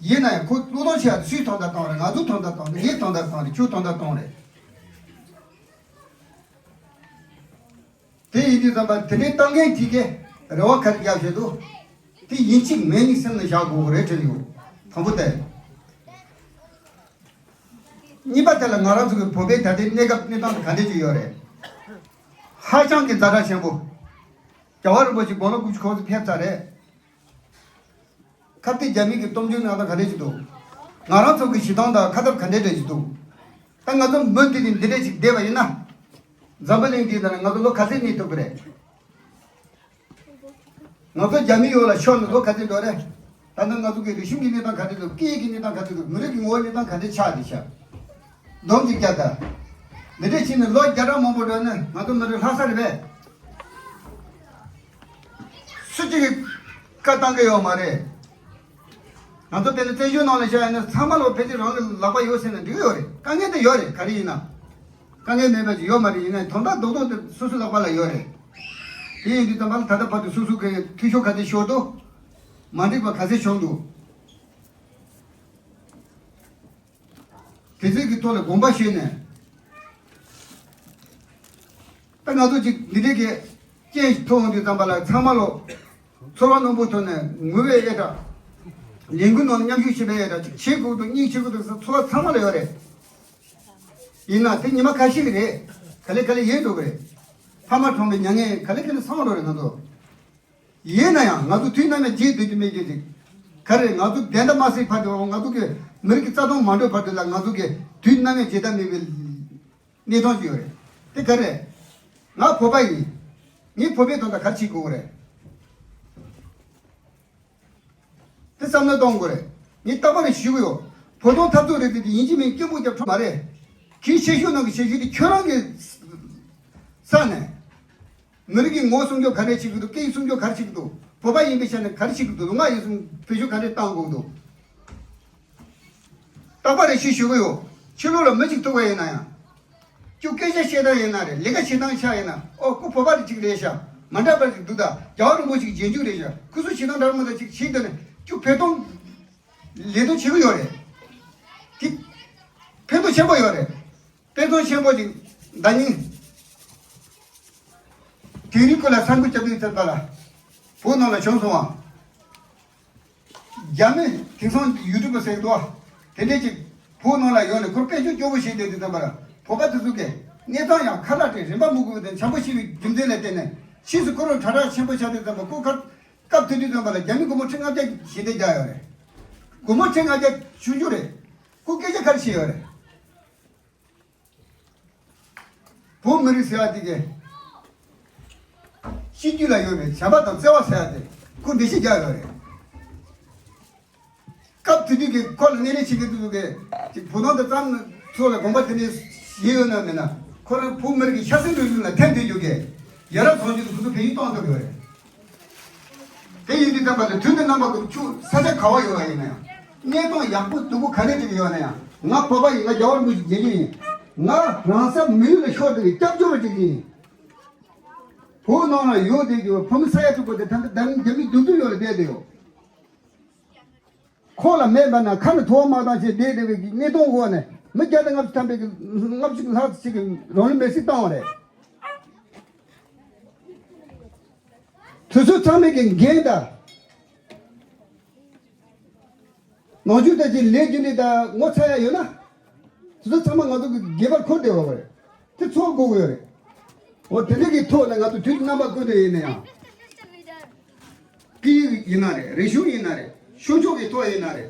ཡིན་ན་ཡང་ཁོ་བློས་གཏོང་བྱེད་ཡག་དེ་སུའི་དོན་དག་གཏོང་རེད། ང་ཚོའི་དོན་དག་གཏོང་རེད། ངའི་དོན་དག་གཏོང་རེད། ཁྱོའི་དོན་དག་གཏོང་རེད། དེ་ཡིན་དུས་ཙམ་པ་དེ་འདྲའི་གཏོང་མཁན་དེ་གས་རེ་བ་ག་རེ་རྒྱབ་བཞིན་འདུག་དེ་ཡིན་གཅིག་མིན་གཉིས་སེམས་ལ་བཞག་དགོས་རེད་དྲན་ཡོད། དང་པོ་དེ། གཉིས་པ་དེ་ལ་ང་རང་ཚོ་གི་བོད་པའི་ད་ལྟའི་གནས་སྐབས་གནས་སྟངས་དེ་ག་འདྲས་ཅིག་ཡོད་རེད། ཧ་ཅང་གི་ཛ་དྲག་ཆེན་པོ། རྒྱལ་བ་རིན་པོ་ཆེ་དགུང་ལོ་དགུ་བཅུ་གོ་གཅིག་ཕེབས་ཚར་རེད། ཁ་གཏད་རྒྱ་མི་གི་སྟོབས་འབྱོར་གནས་སྟངས་ག་འདྲས་ཅིག་འདུག་ང་རང་ཚོ་གི་གཞི་གདོང་དང་ཁ་ཐབས་ག་འདྲས་འདྲས་ཅིག་འདུག་ད་ང་ཚོ་མུ་མཐུད་ནས་འདི་འདྲས་ཅིག་བསྡད་པ་ཡིན་ན། འཛམ་བུ་གླིང་འདི་ལ་ང་ཚོ་ལོ་ག་ཚོད་གནས་ཐུབ་ཀྱི་རེད། ང་ཚོ་རྒྱ་མི་ཡོད་ལ་ཤོར་ནས་ལོ་ག་ཚོད་འགྲོ་རེད། ད་ལྟ་ང་ཚོ་གི་རིག་གཞུང་གི་གནས་སྟངས་ག་འདྲས་འདུག་སྐད་ཡིག་གི་གནས་སྟངས་ག་འདྲས་འདུག་མི་རིགས་ཀྱི་ངོ་བོའི་གནས་སྟངས་ག་འདྲས་ཆགས་བསྡད་ཤག་སྡོམ་གཅིག་རྒྱག་ད། འདི་འདྲས་བྱས་ནས་ལོ་བརྒྱ་ཕྲག་མང་པོ་འགྲོ་ན་ང་ཚོ་མི་རིགས་ལྷག་ས་རེད་པས། སུ་གཅིག་གིས་བཀའ་བཏང་གི་ཡོད་མ་རེད། ང་ཚོ་དཔེར་ན་བཙན་བྱོལ་ནང་ལ་བཞག་ཡིན་ན་ཚང་མ་ལོ་ཕལ་ཆེར་རང་གི་ལག་པ་ཡོད་ཟེར་ན་འགྲིག་གི་ཡོད་རེད། དཀའ་ངལ་དེ་ཡོད་རེད། ག་རེ་ཡིན་ན། དཀའ་ངལ་མེད་པ་ཅིག་ཡོད་མ་རེད། ཡིན་ན་དོན་དག་རྡོག་རྡོག་དེ་སོ་སོའི་ལག་པ་ལ་ཡོད་རེད། དེ་ཡིན་དུས་ཙམ་པ་ལ་ད་ལྟ་བར་དུ་སོ་སོ་གི་འཐུས་ཤོར་ག་ཚོད་ཤོར་འདུག་མ་འགྲིག་པ་ག་ཚོད་བྱུང་འདུག་དེ་ཚོའི་གི་ཐོག་ལ་དགོངས་པ་བཞེས་ནས། ད་ང་ཚོ་ཅིག་འདི་འདྲའི་གི་རྐྱེན་ཞིག་ཐོབ་འོང་དུས་ཙམ་པ་ལ་ཚང་མ་ལོ་ཚོར་བ་རྣོན་པོ་ཐོག་ནས་ངུ་བའི་ཨེ་འདྲ། ལས་འགུལ་ནང་མཉམ་ཞུགས་བྱེད་པའི་ཨེ་འདྲ། ཅིག་བྱེད་དགོས་འདུག་སྙིང་རྗེ་དགོས་འདུག་ཟེར་ཚོར་བ་ཚང་མ་ལ་ཡོད་རེད། ཡིན་ན་དེ་ཉི་མ་ཁ་ཤས་ཀྱི་རེད། ག་ལེ་ག་ལེ་ཡལ་འགྲོ་གི་རེད། ཕ་མ་གྲོངས་པའི་མྱ་ངན་ག་ལེ་ག་ལེ་སངས་འགྲོ་རེད་ང་ཚོ། ཡིན་ན་ཡང་ང་ཚོ་དུས་ནམ་ཡང་བརྗེད་སྡོད་རྒྱུ་མེད་ཀྱི་རེད། ག་རེ་ང་ཚོ་བདེན་མཐའ་མ་གསལ་བར་དུ། ང་ཚོ་གི་མི་རིགས་ཀྱི་རྩ་དོན་མ་འགྲུབ་བར་དུ་ལ་ང་ཚོ་གི་དུས་ནམ་ཡང་བརྗེད་ཐབས་མེད་པའི་གནས་སྟངས་ཅིག་ཡོད་རེད། དེ་ག་རེ། ང་བོད་པ་ཡིན། ངས་བོད་པའི་དོན་དག་ག་རེ་བྱེད་དགོས་རེད། དེ་བསམ་བློ་གཏོང་དགོས་རེད། ངས་རྟག་པར་ཞུ་གི་ཡོད། བོད་དོན་འཐབ་རྩོད་རེད་དེ། དེ་ཡིན་གཅིག་མིན་སྐྱིད་པོ་རྒྱབ་འཕྲོ་མ་རེད། གིས་ཆེ་ཤོས་ནང་གི་ཆེ་ཤོས་དེ་ཁྱོད་རང་གི་ས་ནས། མི་རིགས་ཀྱི་ངོ་བོ་སྲུང་སྐྱོབ་ག་རེ་བྱེད་ཀྱི་འདུག་སྐད་ཡིག་སྲུང་སྐྱོབ་ག་རེ་བྱེད་ཀྱི་འདུག་བོད་པ་ཡིན་པའི་ཆ་ནས་ག་རེ་བྱེད་ཀྱི་འདུག་ལུང་པ་ཡིན་གསུམ་བེད་སྤྱོད་ག་རེ་བཏང་དགོས་ཀྱི་འདུག་རྟག་པར་རེ་ཞུ་ཞུ་གི་ཡོད། ཕྱི་ལོགས་ལ་མི་གཅིག་ཐུག་པ་ཡིན་ན་ཡང་། ཁྱོད་སྐད་ཆ་བཤད་སྟངས་ཡིན་ན་རེད། ལས་ཀ་བྱེད་སྟངས་ཆ་ཡིན་ན། ཨོ་ཁོ་བོད་པ་རེ་གཅིག་རེད་ཤག་མ་འདྲ་བ་ཅིག་འདུག་ད་རྒྱལ་བ་རིན་པོ་ཆེ་གི་རྗེས་འཇུག་རེད་ཤག་ཁོ་ཚོ་བྱེད་སྟངས་འདྲ་མི་འདྲ་ཅིག་བྱེད་དུས་ནས་ཁྱོད་བོད་དོན་ལས་དོན་བྱེད་ཀྱི་ཡོད་རེད། དེ་ཕན་ཐོགས་ཆེན་པོ་ཡོད་རེད། དཔེ་མཚོན་ཆེན་པོ་ཅིག་ཟླ་ཉིན་དིང་རི་ཀུ་ལ་ས་འགུལ་རྒྱག་དུས་ཙམ་པ་ལ་བོད་ནང་ལ་བྱུང་སོང་བ། རྒྱ་མི་དེང་སང་ཡུ་ཊུབ་པ་ཟེར་གི་འདུག་བ། དེ་འདྲས་ཅིག་བོད་ནང་ལ་ཡོང་ནས་ཁོར་དཔལ་འབྱོར་སྐྱོ་པོ་བྱེད་བསྡད་དུས་ཙམ་པ་ལ་བོད་པ་དེ་ཚོ་གིས་གནས་སྟངས་ཡང་ཁ་ལག་དེ་རིན་པ་མི་དགོས་པ་དེ་འཇམ་པོ་ཞིག་གི་རྒྱུ་མཚན་ལ་བརྟེན་ནས་ཕྱིས་སུ་ཁོ་རང་དྲག་དྲག་ཆེན་པོ་ཆགས་དུས་ཙམ་པ་ཁོ་ཁ་སྐབས་དེ་དུས་ཙམ་པ་ལ་རྒྱ་མི་སྒོར་མོ་ཁྲི་ལྔ་བརྒྱ་ཞལ་འདེབས་རྒྱག་ཡོད་རེད། སྒོར་མོ་ཁྲི་ལྔ་བརྒྱ་ཆུང་ཆུང་རེད། ཁོ་སྐད་ཆ་ག་རེ་བཤད་ཡོད་རེད། བོད་མི་རིགས་ཟེར་བ་དེ་གའི་སྤྱི་རྒྱུད་ལ་ཡོད་པའི་བྱམས་པ་དང་བརྩེ་བ་ཟེར་བ་དེ་ཁོ་འགྲེལ་བཤད་རྒྱག་ཡོད་རེད། སྐབས་དེ་དུས་ཀྱི་ཁོ་ལ་སྣེ་ལེན་བྱེད་མཁན་དེ་ཚོ་གིས་ཅིག་བོད་ནང་དུ་ཙམ་ཚོ་ལ་དགོངས་པ་དེ་འདྲ་བཞེས་ཡོད་ན་མེད་ན། ཁོ་རང་བོད་མི་རིགས་ཀྱི་ཤ་ཟད་འགྲོ་རྒྱུ་ལ་ཐེམ་དེ་རྒྱུ་གས་ཡ་རབས་བཟང་སྤྱོད་དུ་ཁོ་ཚོ་བོད་ཡིག་གཏོང་ཐུབ་ཡོད་རེད། དེ་ཡིན་དུས་ཙམ་པ་ལ་དུས་འདི་རྣམ་པ་ཀུན་ཆུ་ས་ཆ་ག་བ་ཡོད་པ་ཡིན་ན་ཡང་གནས་སྟངས་ཡག་པོ་སྡུག་པོ་ག་རེ་ཅིག་ཡོད་ན་ཡང་། ང་བོད་པ་ཡིན། ང་རྒྱལ་བ་རིན་པོ་ཆེའི་རྗེས་འཇུག་ཡིན། ང་རང་ས་མི་ཡུལ་ལ་ཤོར་བསྡད་པའི་སྐྱབས་བཅོལ་བ་ཅིག་ཡིན། བོད་ནང་ལ་ཡོད་བསྡད་རྒྱུ་བོད་མི་ས་ཡ་དྲུག་པོ་དེ་ད་ལྟ་རྒྱ་མི་རྒྱུ་མཚན་ཡོད་ལ་བསྡད་བསྡད་ཡོད། ཁོག་ལ་མེ་འབར་ན་ཁ་ནས་ཐོ་བ་མ་བཏང་བྱས་བསྡད་བསྡད་པའི་གནས་སྟངས་འོག་ནས་མི་བརྒྱ་དང་ལྔ་བཅུ་ཐམ་པའི་ལྔ་བཅུ་ལྷག་ཅིག་གིས་རང་ལུས་མེར་སྲེག་བཏང་བ་རེད། དེ་ཚོ་ཚང་མས་ཀྱི་འགན་དང་། ནང་ཆོས་དང་ཅིག་ལས་རྒྱུ་འབྲས་དང་ངོ་ཚ་ཡ་ཡོད་ན། དེ་ཚོ་ཚང་མ་ང་ཚོ་གི་འགན་པར་འཁུར་བསྡད་ཡོད་པ་རེད། དེ་ཚོར་དགོས་ཀྱི་ཡོད་རེད། འོ་དེ་འདྲ་གི་ཐོག་ནས་ང་ཚོ་དུས་རྣམ་པ་ཀུན་ཏུ་ཡིན་ན་ཡང་། སྐད་ཡིག་ཡིན་ན་རེད། རིག་གཞུང་ཡིན་ན་རེད། ཆོས་ཕྱོགས་ཀྱི་ཐོག་ཡིན་ན་རེད།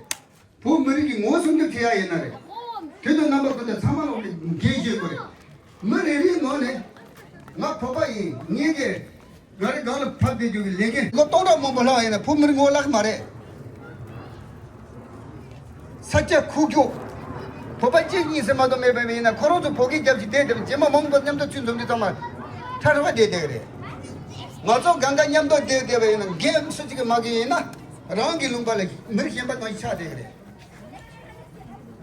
བོད་མི་རིགས་ཀྱི་ངོ་བོ་སྲུང་སྐྱོབ་བྱེད་ཡ་ཡིན་ན་རེད། དུས་དང་རྣམ་པ་ཀུན་ཏུ་ཚང་མ་ལོག་གི་འགན་བཞེས་དགོས་རེད། མི་རེ་རེའི་ངོས་ནས་ང་བོད་པ་ཡིན། ངེད་ཀྱི་ག་རེ་སྒང་ལ་ཕབ་བསྡད་རྒྱུ་གི་ལས་འགན། ལོ་སྟོང་ཕྲག་མང་པོ་ལྷག་ཡིན་ན་བོད་མི་རིགས་ངོ་བོ་བརླག་གི་མ་རེད། ས་སྐྱ་ཁུག་ཀྱོག་བོད་པ་གཅིག་གཉིས་ཟེར་མ་གཏོགས་མེད་པ་ཡིན་ན། ཁོ་རང་ཚོ་བོད་སྐད་རྒྱབ་ཀྱི་བསྡད་བསྡད་པ། རྗེས་མ་མང་པོ་མཉམ་དུ་ཚུར་འཛོམས་དུས་ཚང་མ་ཁྲ་ཁྲ་བ་བསྡད་བསྡད་གི་རེད། ང་ཚོ་གང་ག་མཉམ་དུ་བསྡད་བསྡད་པ་ཡིན་ན། འགན་སུ་གཅིག་གིས་མ་འཁྱེར་ཡིན་ན། རང་གི་ལུང་པ་ལ་མི་གཞན་པ་གང་ཞིག་ཆགས་བསྡད་ཀྱི་རེད།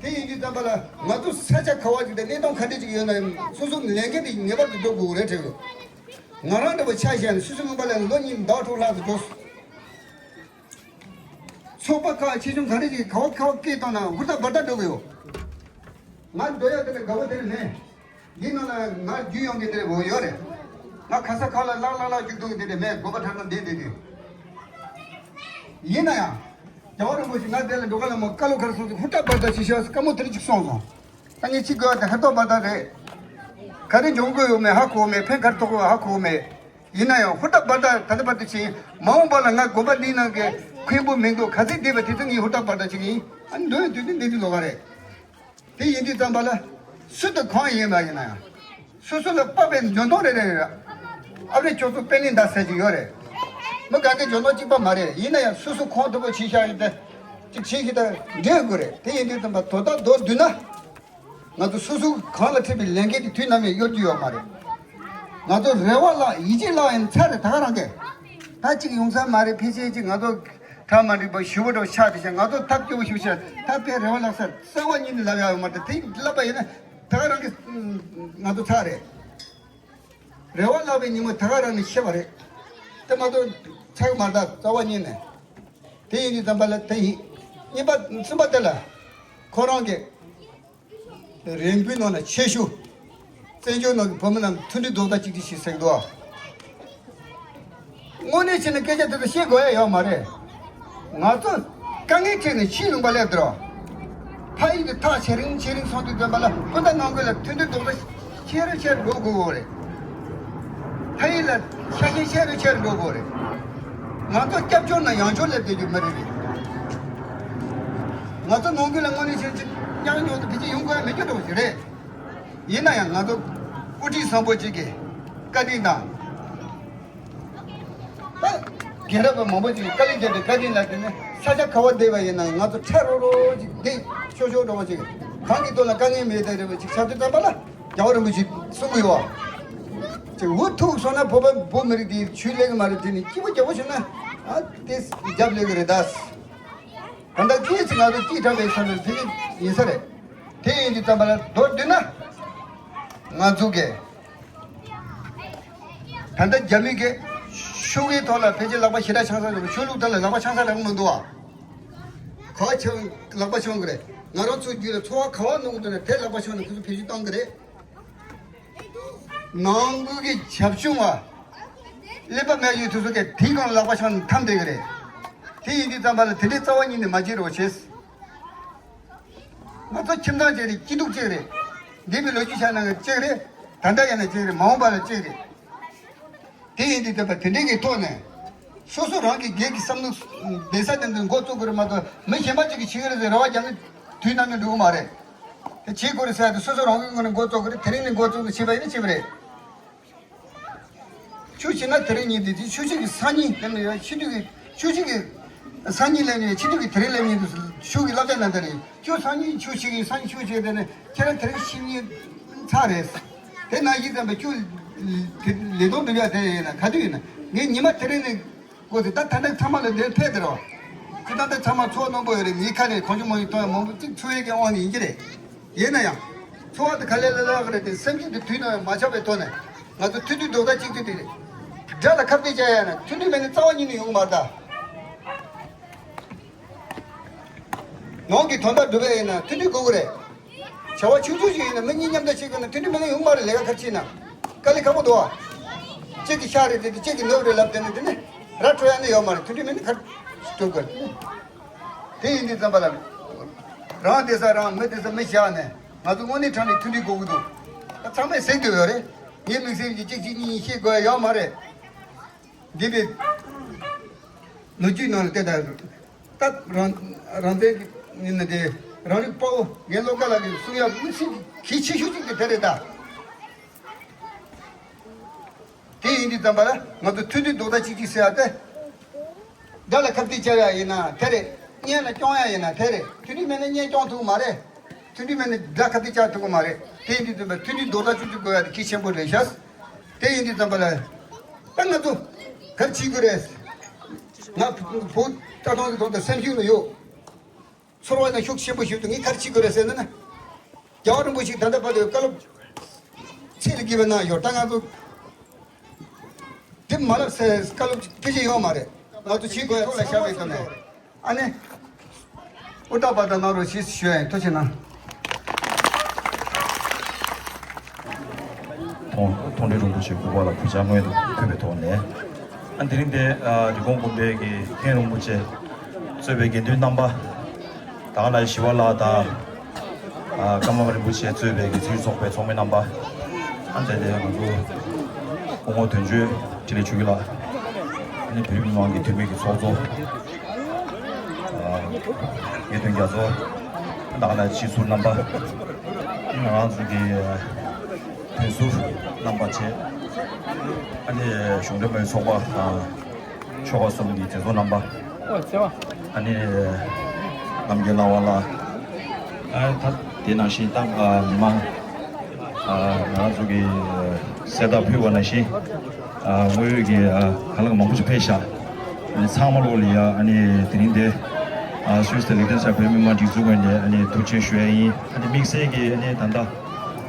དེ་ཡིན་དུས་ཙམ་པ་ལ་ང་ཚོ་ས་ཆ་ག་བ་ཅིག་དང་གནས་སྟངས་ག་འདྲ་ཅིག་ཡོད་ན་ཡང་སོ་སོ་ལས་འགན་དེ་ངེས་པར་དུ་སྒྲུབ་དགོས་རེད་དྲན་གྱི་ཡོད། ང་རང་འདྲ་བོ་ཆ་བཞག་ན་སོ་སོའི་ལུང་པ་ལ་ལོ་གཉིས་ཟླ་བ་དྲུག་ལྷག་ཙམ་འགྲོ་སོང་། ཚོགས་པ་ཁག་ཆེ་ཆུང་ག་རེ་ཞིག་ག་བ་ག་བ་སྐད་བཏང་ན་ཧུར་ཐག་འབར་ཐག་འགྲོ་གི་ཡོད། ང་འགྲོ་ཡག་དེ་འདྲ་དགའ་བོ་དེ་འདྲ་མེད། འདི་ནང་ལ་ང་རྒྱུས་ཡོང་མཁན་དེ་འདྲ་བོ་ཡོད་རེད། ང་ཁ་ས་ཁ་ལ་ལག་ལག་ལག་རྒྱུག་འདུག་དེ་འདྲ་མེད། དགོན་པ་ཁྲ་ཁྲ་འདི་འདི་འདི། ཡིན་ན་ཡང་། རྒྱལ་བ་རིན་པོ་ཆེ་ང་དེ་ལ་འགྲོ་ག་ལ་མོ་བཀའ་སློབ་ག་རེ་གསུངས་ཏེ་ཧུར་ཐག་འབར་ཐག་བྱེད་ཤོག་ཟེར་བཀའ་མོལ་དེ་འདྲ་ཅིག་གསུངས་སོང་། ད་ངས་ཅི་དགོས་དེ་ཧུར་ཐག་འབར་ཐག་རེད། ག་རེ་འབྱུང་དགོས་ཡོད་མེད་ཧ་གོ་མེད། ཕན་ག་རེ་ཐོགས་དགོས་ཧ་གོ་མེད། ཡིན་ན་ཡང་ཧུར་ཐག་འབར་ཐག་ད་ལྟ་བར་དུ་ཕྱིན། མ་འོངས་པ་ལ་ང་དགོན་པ་འདིའི་ནང་གི་མཁན་པོ་མིང་འདོགས་ག་ཚད་བསྡད་པ་དེ་ཚོ་ངས་ཧུར་ཐག་འབར་ཐག་བྱེད་ཀྱི་ཡིན། ཨ་ནི་འདོད་ཡོད་དུས་ནི་འདི་འདི་ལོགས་ཀ་རེད། དེ་ཡིན་དུས་ཙམ་པ་ལ་སུ་དང་གང་ཡིན་པ་ཡིན་ན་ཡང་། སོ་སོ་ལ་དཔག་པའི་འཇོན་ཐང་རེ་རེ་རེད། ཨ་རེ་ཁྱོད་ཚོ་དཔེ་ལེན་ད་ཟེར་གྱི་ཡོད་རེད། མི་ག་གེ་འཇོན་ཐང་གཅིག་པ་མ་རེད། ཡིན་ན་ཡང་སོ་སོ་ཁོང་དུ་པོ་བྱེད་ཤག་ཡིན་ད། ཅིག་བྱེད་ཤིག་ད་འདྲེན་དགོས་རེད། དེ་ཡིན་དུས་ཙམ་པ་དོ་བདག་མདོར་བསྡུས་ན། ང་ཚོ་སོ་སོ་གང་ལ་འཕྲད་པའི་ལས་འགན་དེ་དུས་ནམ་ཡང་གཡོལ་རྒྱུ་ཡོད་མ་རེད། ང་ཚོ་རེ་བ་བརླག་ཡིད་ཆེས་བརླག་ཡིན་ཚར་རེད་ད་ག་རང་གི། ད་གཅིག་ཡོང་ས་མ་རེད། ཕལ་ཆེར་གཅིག་ང་ཚོ་གྲ་མ་འགྲིག་པ་ཞུ་བ་འགྲོ་ཆགས་དེ་ཆགས། ང་ཚོ་ཐབས་སྐྱོ་བོ་ཞུ་ཆགས། ད་དཔེ་རེ་བ་བརླག་ས་རྩ་བ་ཉིད་ནས་ལབ་ཡག་ཡོད་མ་རེད། དེ་ལབ་པ་ཡིན་ན་ད་ག་རང་གི་ང་ཚོ་ཚར་རེད། རེ་བ་བརླག་པའི་ཉིན་མོ་ད་ག་རང་ནས་ཤེས་པ་རེད། དེ་མ་གཏོགས་ཚར་གི་མ་རེད་ད་རྩ་བ་ཉིད་ནས། དེ་ཡིན་དུས་ཙམ་པ་ལ་དེ་ཡིན། གཉིས་པ་གསུམ་པ་དེ་ལ་ཁོ་རང་གི་རིང་པོའི་ནང་ན་ཆེ་ཤོས། བཙན་བྱོལ་ནང་གི་བོད་མི་རྣམས་མཐུན་སྒྲིལ་རྡོག་རྩ་གཅིག་སྒྲིལ་བྱེད་ཟེར་གི་འདུག་ཨ། དངོས་གནས་བྱས་ན་སྐད་ཆ་དེ་ཚོ་བཤད་དགོས་ཡ་ཡོད་མ་རེད། ང་ཚོ་དཀའ་ངལ་འཕྲད་ནས་ཕྱིའི་ལུང་པ་སླེབས་འདུག་ཕ་ཡུལ་གྱི་ཐག་ཇེ་རིང་ཇེ་རིང་སོང་དུས་ཙམ་པ་ལ་སྤུན་ཟླ་ནང་ཁུལ་ལ་མཐུན་སྒྲིལ་རྡོག་རྩ་ཆེ་རུ་ཆེ་རུ་འགྲོ་དགོས་ཀྱི་རེད། ཕ་ཡུལ་ལ་ཤ་ཞེན་ཆེ་རུ་ཆེ་རུ་འགྲོ་དགོས་རེད། ང་ཚོ་སྐྱབས་བཅོལ་ནས་ཡང་བཅོལ་ལ་བསྡད་རྒྱུ་མི་རེད་རེད། ང་ཚོ་ནང་ཁུལ་ལ་དངོས་གནས་བྱས་ན་ཅིག་ཉག་ཉོག་ཏུ་ཕལ་ཆེར་ཡོང་དགོས་ཡ་མེད་རྒྱུ་འདྲ་བོ་ཞིག་རེད། ཡིན་ན་ཡང་ང་ཚོ་དབུ་ཁྲིད་བཟང་པོ་ཅིག་གིས་བཀའ་དྲིན་དང་། ད་རྒན་རབས་པ་མང་པོ་ཅིག་གིས་བཀའ་ལན་བརྒྱབ་པའི་བཀའ་དྲིན་ལ་བརྟེན་ནས་ས་ཆ་ག་བ་བསྡད་པ་ཡིན་ན་ང་ཚོ་ཁྲ་རོ་རོ་ཅིག་བསྡད་ཆོག་ཆོག་འདྲ་བོ་ཅིག་གང་གི་ཐོག་ལ་དཀའ་ངལ་མེད་དེ་རེད་པ་ཅིག་ཆགས་དུས་ཙམ་པ་ལ་རྒྱལ་བ་རིན་པོ་ཆེས་གསུང་གི་ཡོད། ཅིག་འུ་ཐུག་སོང་ན་བོད་པ་བོད་མི་རིགས་དེ་ཆོས་ལས་ཀྱི་མ་རེད། དེ་ནི་སྐྱིད་པོ་རྒྱལ་པོ་བྱུང་ན་ཨ་དེ་རྒྱབ་ལས་ཀྱི་རེད་ད། ད་ལྟ་སྐྱེས་ཚེ་ང་ཚོ་སྐྱིད་དྲགས་པའི་བསམ་བློ་དེ་ནི་ཡིན་ས་རེད། དེ་ཡིན་དུས་ཙམ་པ་ལ་མདོར་བསྡུས་ན། ང་ཚོ་གི་ད་ལྟ་རྒྱ་མི་གི་ཤོག་གུའི་ཐོག་ལ་ཕལ་ཆེར་ལག་པ་ཞེ་དྲག་འཆང་ས་རེད། ཆོས་ལུགས་དག་ལ་ལག་པ་འཆང་ས་རག་མི་འདུག་ཨ། ག་བ་འཆང་ལག་པ་འཆང་གི་རེད། ང་རང་ཚོའི་རྒྱུད་ལ་འཚོ་བ་ག་བ་གནང་གི་འདུག་ན་དེ་ལག་པ་འཆང་ནས་ཁོ་ཚོ་བེད་སྤྱོད་བཏང་གི་རེད། ནང་ཁུལ་གྱི་བྱབ་ཆུང་བ། ཀླད་པ་མེད་ཡོད་དུས་ཚོད་ཀྱི་དེའི་སྒང་ལག་པ་འཆང་ནས་འཐམ་བསྡད་ཀྱི་རེད། དེ་ཡིན་དུས་ཙམ་པ་ལ་དེ་འདྲའི་རྩ་བ་ཉིད་ནས་མ་བྱེད་རོགས་བྱེད། ང་ཚོ་ཁྱིམ་ཚང་གཅིག་རེད། སྐྱིད་སྡུག་གཅིག་རེད། འདས་པའི་ལོ་རྒྱུས་ཆ་ནང་གཅིག་རེད། ད་ལྟ་ཡིན་ན་གཅིག་རེད། མ་འོངས་པ་ལ་གཅིག་རེད། དེ་ཡིན་དུས་ཙམ་པ་དེ་འདྲའི་གི་ཐོག་ནས་སོ་སོ་རང་གི་སྒེར་གྱི་བསམ་བློ་བདེ་ས་དེ་འདྲ་འགོ་བཙུགས་དགོས་རེད་མ་གཏོགས་མི་གཞན་པ་གཅིག་གིས་བྱེད་ཀྱི་རེད་ཟེར་རེ་བ་རྒྱག་ན་དུས་ནམ་ཡང་འགྲོ་གི་མ་རེད། དེ་བྱེད་དགོས་རེད་ཟེར་ཡ་དེ་སོ་སོ་རང་གི་ངོས་ནས་འགོ་བཙུགས་དགོས་རེད། དེ་རིང་ནས་འགོ་བཙུགས་ནས་བྱས་པ་ཡིན་ན་བྱས་པ་རེད། ཆོས་བྱེད་ན་དེ་རིང་ཉིན་དེ་དེ་ཆོས་བྱེད་ཀྱི་སང་ཉིན་སླེབས་ནས་ཡང་ཕྱི་དུས་ཀྱི་ཆོས་བྱེད་ཀྱི་སང་ཉིན་སླེབས་ནས་ཕྱི་དུས་ཀྱི་དེ་རིང་སླེབས་ཉིན་དུ་ཆོས་ཀྱི་བསླབ་བྱ་ནང་དེ་རེད། ཁྱོད་སང་ཉིན་ཆོས་བྱེད་ཀྱི་སང་ཉིན་ཆོས་བྱེད་དེ་ནས་ཁྱེད་རང་དེ་རིང་ཤི་ཉིན་ཚར་རེད། དེ་ནང་བཞིན་ཙམ་པའི་ཁྱོད་དེ་ལས་དོན་འགྲུབ་ཡ་དེ་ཡིན་ན་ག་དུས་ཡིན་ན་ངས་ཉི་མ་དེ་རིང་ནས། ཀོ་དེ་ད་ད་ནི་ཚང་མ་ལ་འདིར་ཕེབས་དེ་རོ། ཁྱེད་ད་ལྟ་ཚང་མ་ཚོགས་རྣོན་པོ་ཡོད་རེད། ངའི་ཁ་ནས་གང་བྱུང་མང་བྱུང་གཏོང་ཡ་མང་པོ་ཅིག་ཚོགས་ཡས་ཀྱི་དབང་ནི་ཡིན་གྱི་རེད། ཡིན་ན་ཡང་། ཚོགས་པ་དེ་ག་ལེ་ལ་ལ་ག་རེད་དེ་སེམས་ཅན་དེ་དུས་ནང་མ་ཆགས་པའི་ཐོག་ནས་ང་ཚོ་མཐུན་སྒྲིལ་རྡོག་རྩ་གཅིག་སྒྲིལ་དེ་རེད། དགྲ་ལ་ཁ་གཏད་བཅག་ཡ་ན་མཐུན་སྒྲིལ་མེད་ན་རྩ་བ་ཉིད་ནས་ཡོང་གི་མ་རེད་ད། ནང་གི་དོན་དག་སྒྲུབ་ཡ་ཡིན་ན་མཐུན་སྒྲིལ་དགོས་ཀྱི་རེད། བྱ་བ་ཆུང་ཆུང་ཞིག་ཡིན་ན་མི་གཉིས་མཉམ་འབྲེལ་བྱེད་དགོས་ན་མཐུན་སྒྲིལ་མེད་ན་ཡོང་མ་རེད། ལས་ཀ་ཁ་ཕྱིན་ན་དཀའ་ལས་ཁག་པོ་འདུག་ཨ། གཅིག་གིས་ཤ་རེད་དེ་གཅིག་གིས་ནོར་རེད་ལབ་དེ་ནི་དེ་ནི་ར་འཕྲོད་ཡ་ནི་ཡོད་མ་རེད། མཐུན་སྒྲིལ་མེད་ན་ག་རེ་སྒྲུབ་དགོས་རེད། དེ་ཡིན་དུས་ཙམ་པ་ལ་རང་བདེ་ས་རང་མི་བདེ་ས་མི་བཞག་ནས་ང་ཚོ་དངོས་གནས་དྲང་ནས་མཐུན་སྒྲིལ་དགོས་ཀྱི་འདུག་ད་ཚང་མས་ཟེར་གྱི་ཡོད་རེད། ངའི་དམིགས་བསལ་གྱི་གཅིག་གཅིག་གཉིས་གཉིས་བཤད་དགོས་ཡ་ཡོད་མ་རེད། འདས་པའི་ལོ་རྒྱུས་ནང་ལ་བལྟས་ད། ད་རང་རང་བཙན་གྱི་ཡིན་ན་དེ་རང་རིགས་དཔའ་བོ་རྒན་བློ་དགའ་ལགས་ཀྱིས་གསུང་ཡག་དམིགས་བསལ་གལ་ཆེ་ཤོས་གཅིག་དེ་དེ་རེད་ད། དེ་ཡིན་དུས་ཙམ་པ་ལ་ང་ཚོ་མཐུན་སྒྲིལ་རྡོག་རྩ་གཅིག་གཅིག་ཟེར་ཡ་དེ། དགྲ་ལ་ཁ་གཏད་བཅག་ཡ་ཡིན་ན་དེ་རེད། གཉེན་ལ་སྐྱོང་ཡ་ཡིན་ན་དེ་རེད། མཐུན་སྒྲིལ་མེད་ན་གཉེན་སྐྱོང་ཐུབ་ཀྱི་མ་རེད། མཐུན་སྒྲིལ་མེད་ན་དགྲ་ཁ་གཏད་བཅག་ཐུབ་ཀྱི་མ་རེད། དེ་ཡིན་དུས་ཙམ་པ་མཐུན་སྒྲིལ་རྡོག་རྩ་གཅིག་སྒྲིལ་དགོས་ཡ་དེ་གལ་ཆེན་པོ་རེད་ཤག་དེ་ཡིན་དུས་ཙམ་པ་ལ། ད་ང་ཚོ་ ག་རེ་བྱེད་དགོས་རེད། ང་བུ་ལྟ་སྟངས་ཀྱི་ཐོག་ཏུ་སེམས་ཤུགས་ལ་ཡོད། ཚོར་བ་ནང་ཤུགས་ཆེན་པོ་ཞིག་འདུག་ངས་ག་རེ་བྱེད་དགོས་རེད་ཟེར་ན་ན། རྒྱལ་བ་རིན་པོ་ཆེ་ད་ལྟ་བར་དུ་བཀའ་སློབ་ཚིག་ལ་བསྐྱིལ་བ་གནང་ཡོད། ད་ང་ཚོ་དེ་མ་ལབ་ཟེར་བཀའ་སློབ་སྐད་ཆ་ཡོད་མ་རེད། ང་ཚོ་བྱེད་དགོས་ཐོག་ལ་བཞག་པའི་ཐོག་ནས། ཨ་ནི། ཨུ་ཏྲ་པ་ཏ་གནང་རོགས་ཞེས་ཞུ་ཡ་ཡིན། ཐུགས་རྗེ་གནང་། མཐོང་མཐོང་གྲོལ་རིན་པོ་ཆེ་སྐུ་པར་ལ་གུས་ཕྱག་སྔོན་དུ་ཕུལ་བའི་ཐོག་ནས། ཨ་དེ་རིང་འདིར་ཨ་འབྲི་གུང་དགོན་པའི་གི་མཁན་རིན་པོ་ཆེ་གཙོས་པའི་དགེ་འདུན་རྣམ་པ། ད་ག་ནང་བཞིན་ཞི་བ་ལྷ་དང་། ཨ་ཀརྨ་པ་རིན་པོ་ཆེ་གཙོས་པའི་གི་རྩེ་ཞུགས་ཚོགས་པའི་ཚོགས་མི་རྣམ་པ། ཨ་དེ་ལས་ང་ཚོ་སྐུ་ངོ་དོན་གཅོད་འཕྲིན་ལས་ཆོས་སྐྱིད་ལགས། ཨ་ནི་བོད་རིགས་མི་མང་གི་འཐུས་མི་གི་ཚོགས་གཙོ། ཨ་དགེ་འདུན་རྒྱ་མཚོ། ད་ག་ནང་བཞིན་སྤྱི་ཟུར་རྣམ་པ། ང་རང་ཚོ་གི་དོན་ཟུར་རྣམ་པ་བཅས། ཨ་ནི་གཞུང་འབྲེལ་མ་ཡིན་ཚོགས་པ་དང་། ཆོལ་ཁ་གསུམ་གྱི་མཛད་གཙོ་རྣམ་པ། ཨ་ནི་རྣམ་རྒྱལ་ལྷ་དབང་ལགས། ཨ་ད་དེ་ནང་བཞིན་ད་མི་མང་ང་རང་ཚོ་གི་གསལ་བསྒྲགས་ཕུལ་བ་ནང་བཞིན། དངོས་ཡོད་ཀྱི་ཁ་ལག་མང་པོ་ཞིག་ཕེབས་ཤག་ཨ་ནི་ཚང་མ་ལོག་ལ་ཡ་ཨ་ནི་དེ་རིང་འདི་སུད་སི་དང་ལིག་ཏེན་སི་ཊེན་བོད་མི་མང་སྒྲིག་འཛུགས་ངོས་ནས་ཨ་ནི་ཐུགས་རྗེ་ཆེ་ཞུ་ཡ་ཡིན། ཨ་ནི་དམིགས་བསལ་གྱི་ཨ་ནི་ད་ལྟ་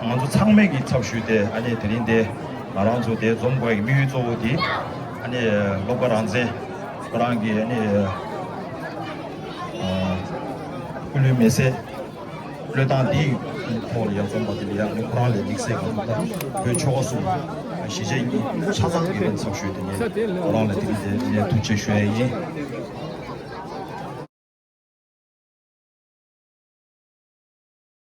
ང་ཚོ་ཚང་མས་ཀྱི་ཚབ་ཞུས་ཏེ་ཨ་ནི་དེ་རིང་འདི་ང་རང་ཚོ་འདིར་འཛོམས་དགོས་ཡ་གི་དམིགས་ཡུལ་གཙོ་བོ་དེ་ཨ་ནི་སློབ་དགའ་རང་བཙན་ཁོ་རང་གི་ཨ་ནི་སྐུ་ལུས་མེ་སྲེག་བློས་བཏང་འདིའི་ཐོག་ལ་ཡ་འཛོམས་པ་དེ་ལ་ཡ་ཨ་ནི་ཁོ་རང་ལ་དམིགས་བསལ་གྱི་ད་བོད་ཆོལ་ཁ་གསུམ་གཞིས་བྱེས་གཉིས་ཆ་ཚང་གི་ཚབ་ཞུས་ཏེ་ནས་ཁོ་རང་ལ་དེ་རིང་འདི་ཨ་ནི་ཐུགས་རྗེ་ཆེ་ཞུ་ཡ་ཡིན།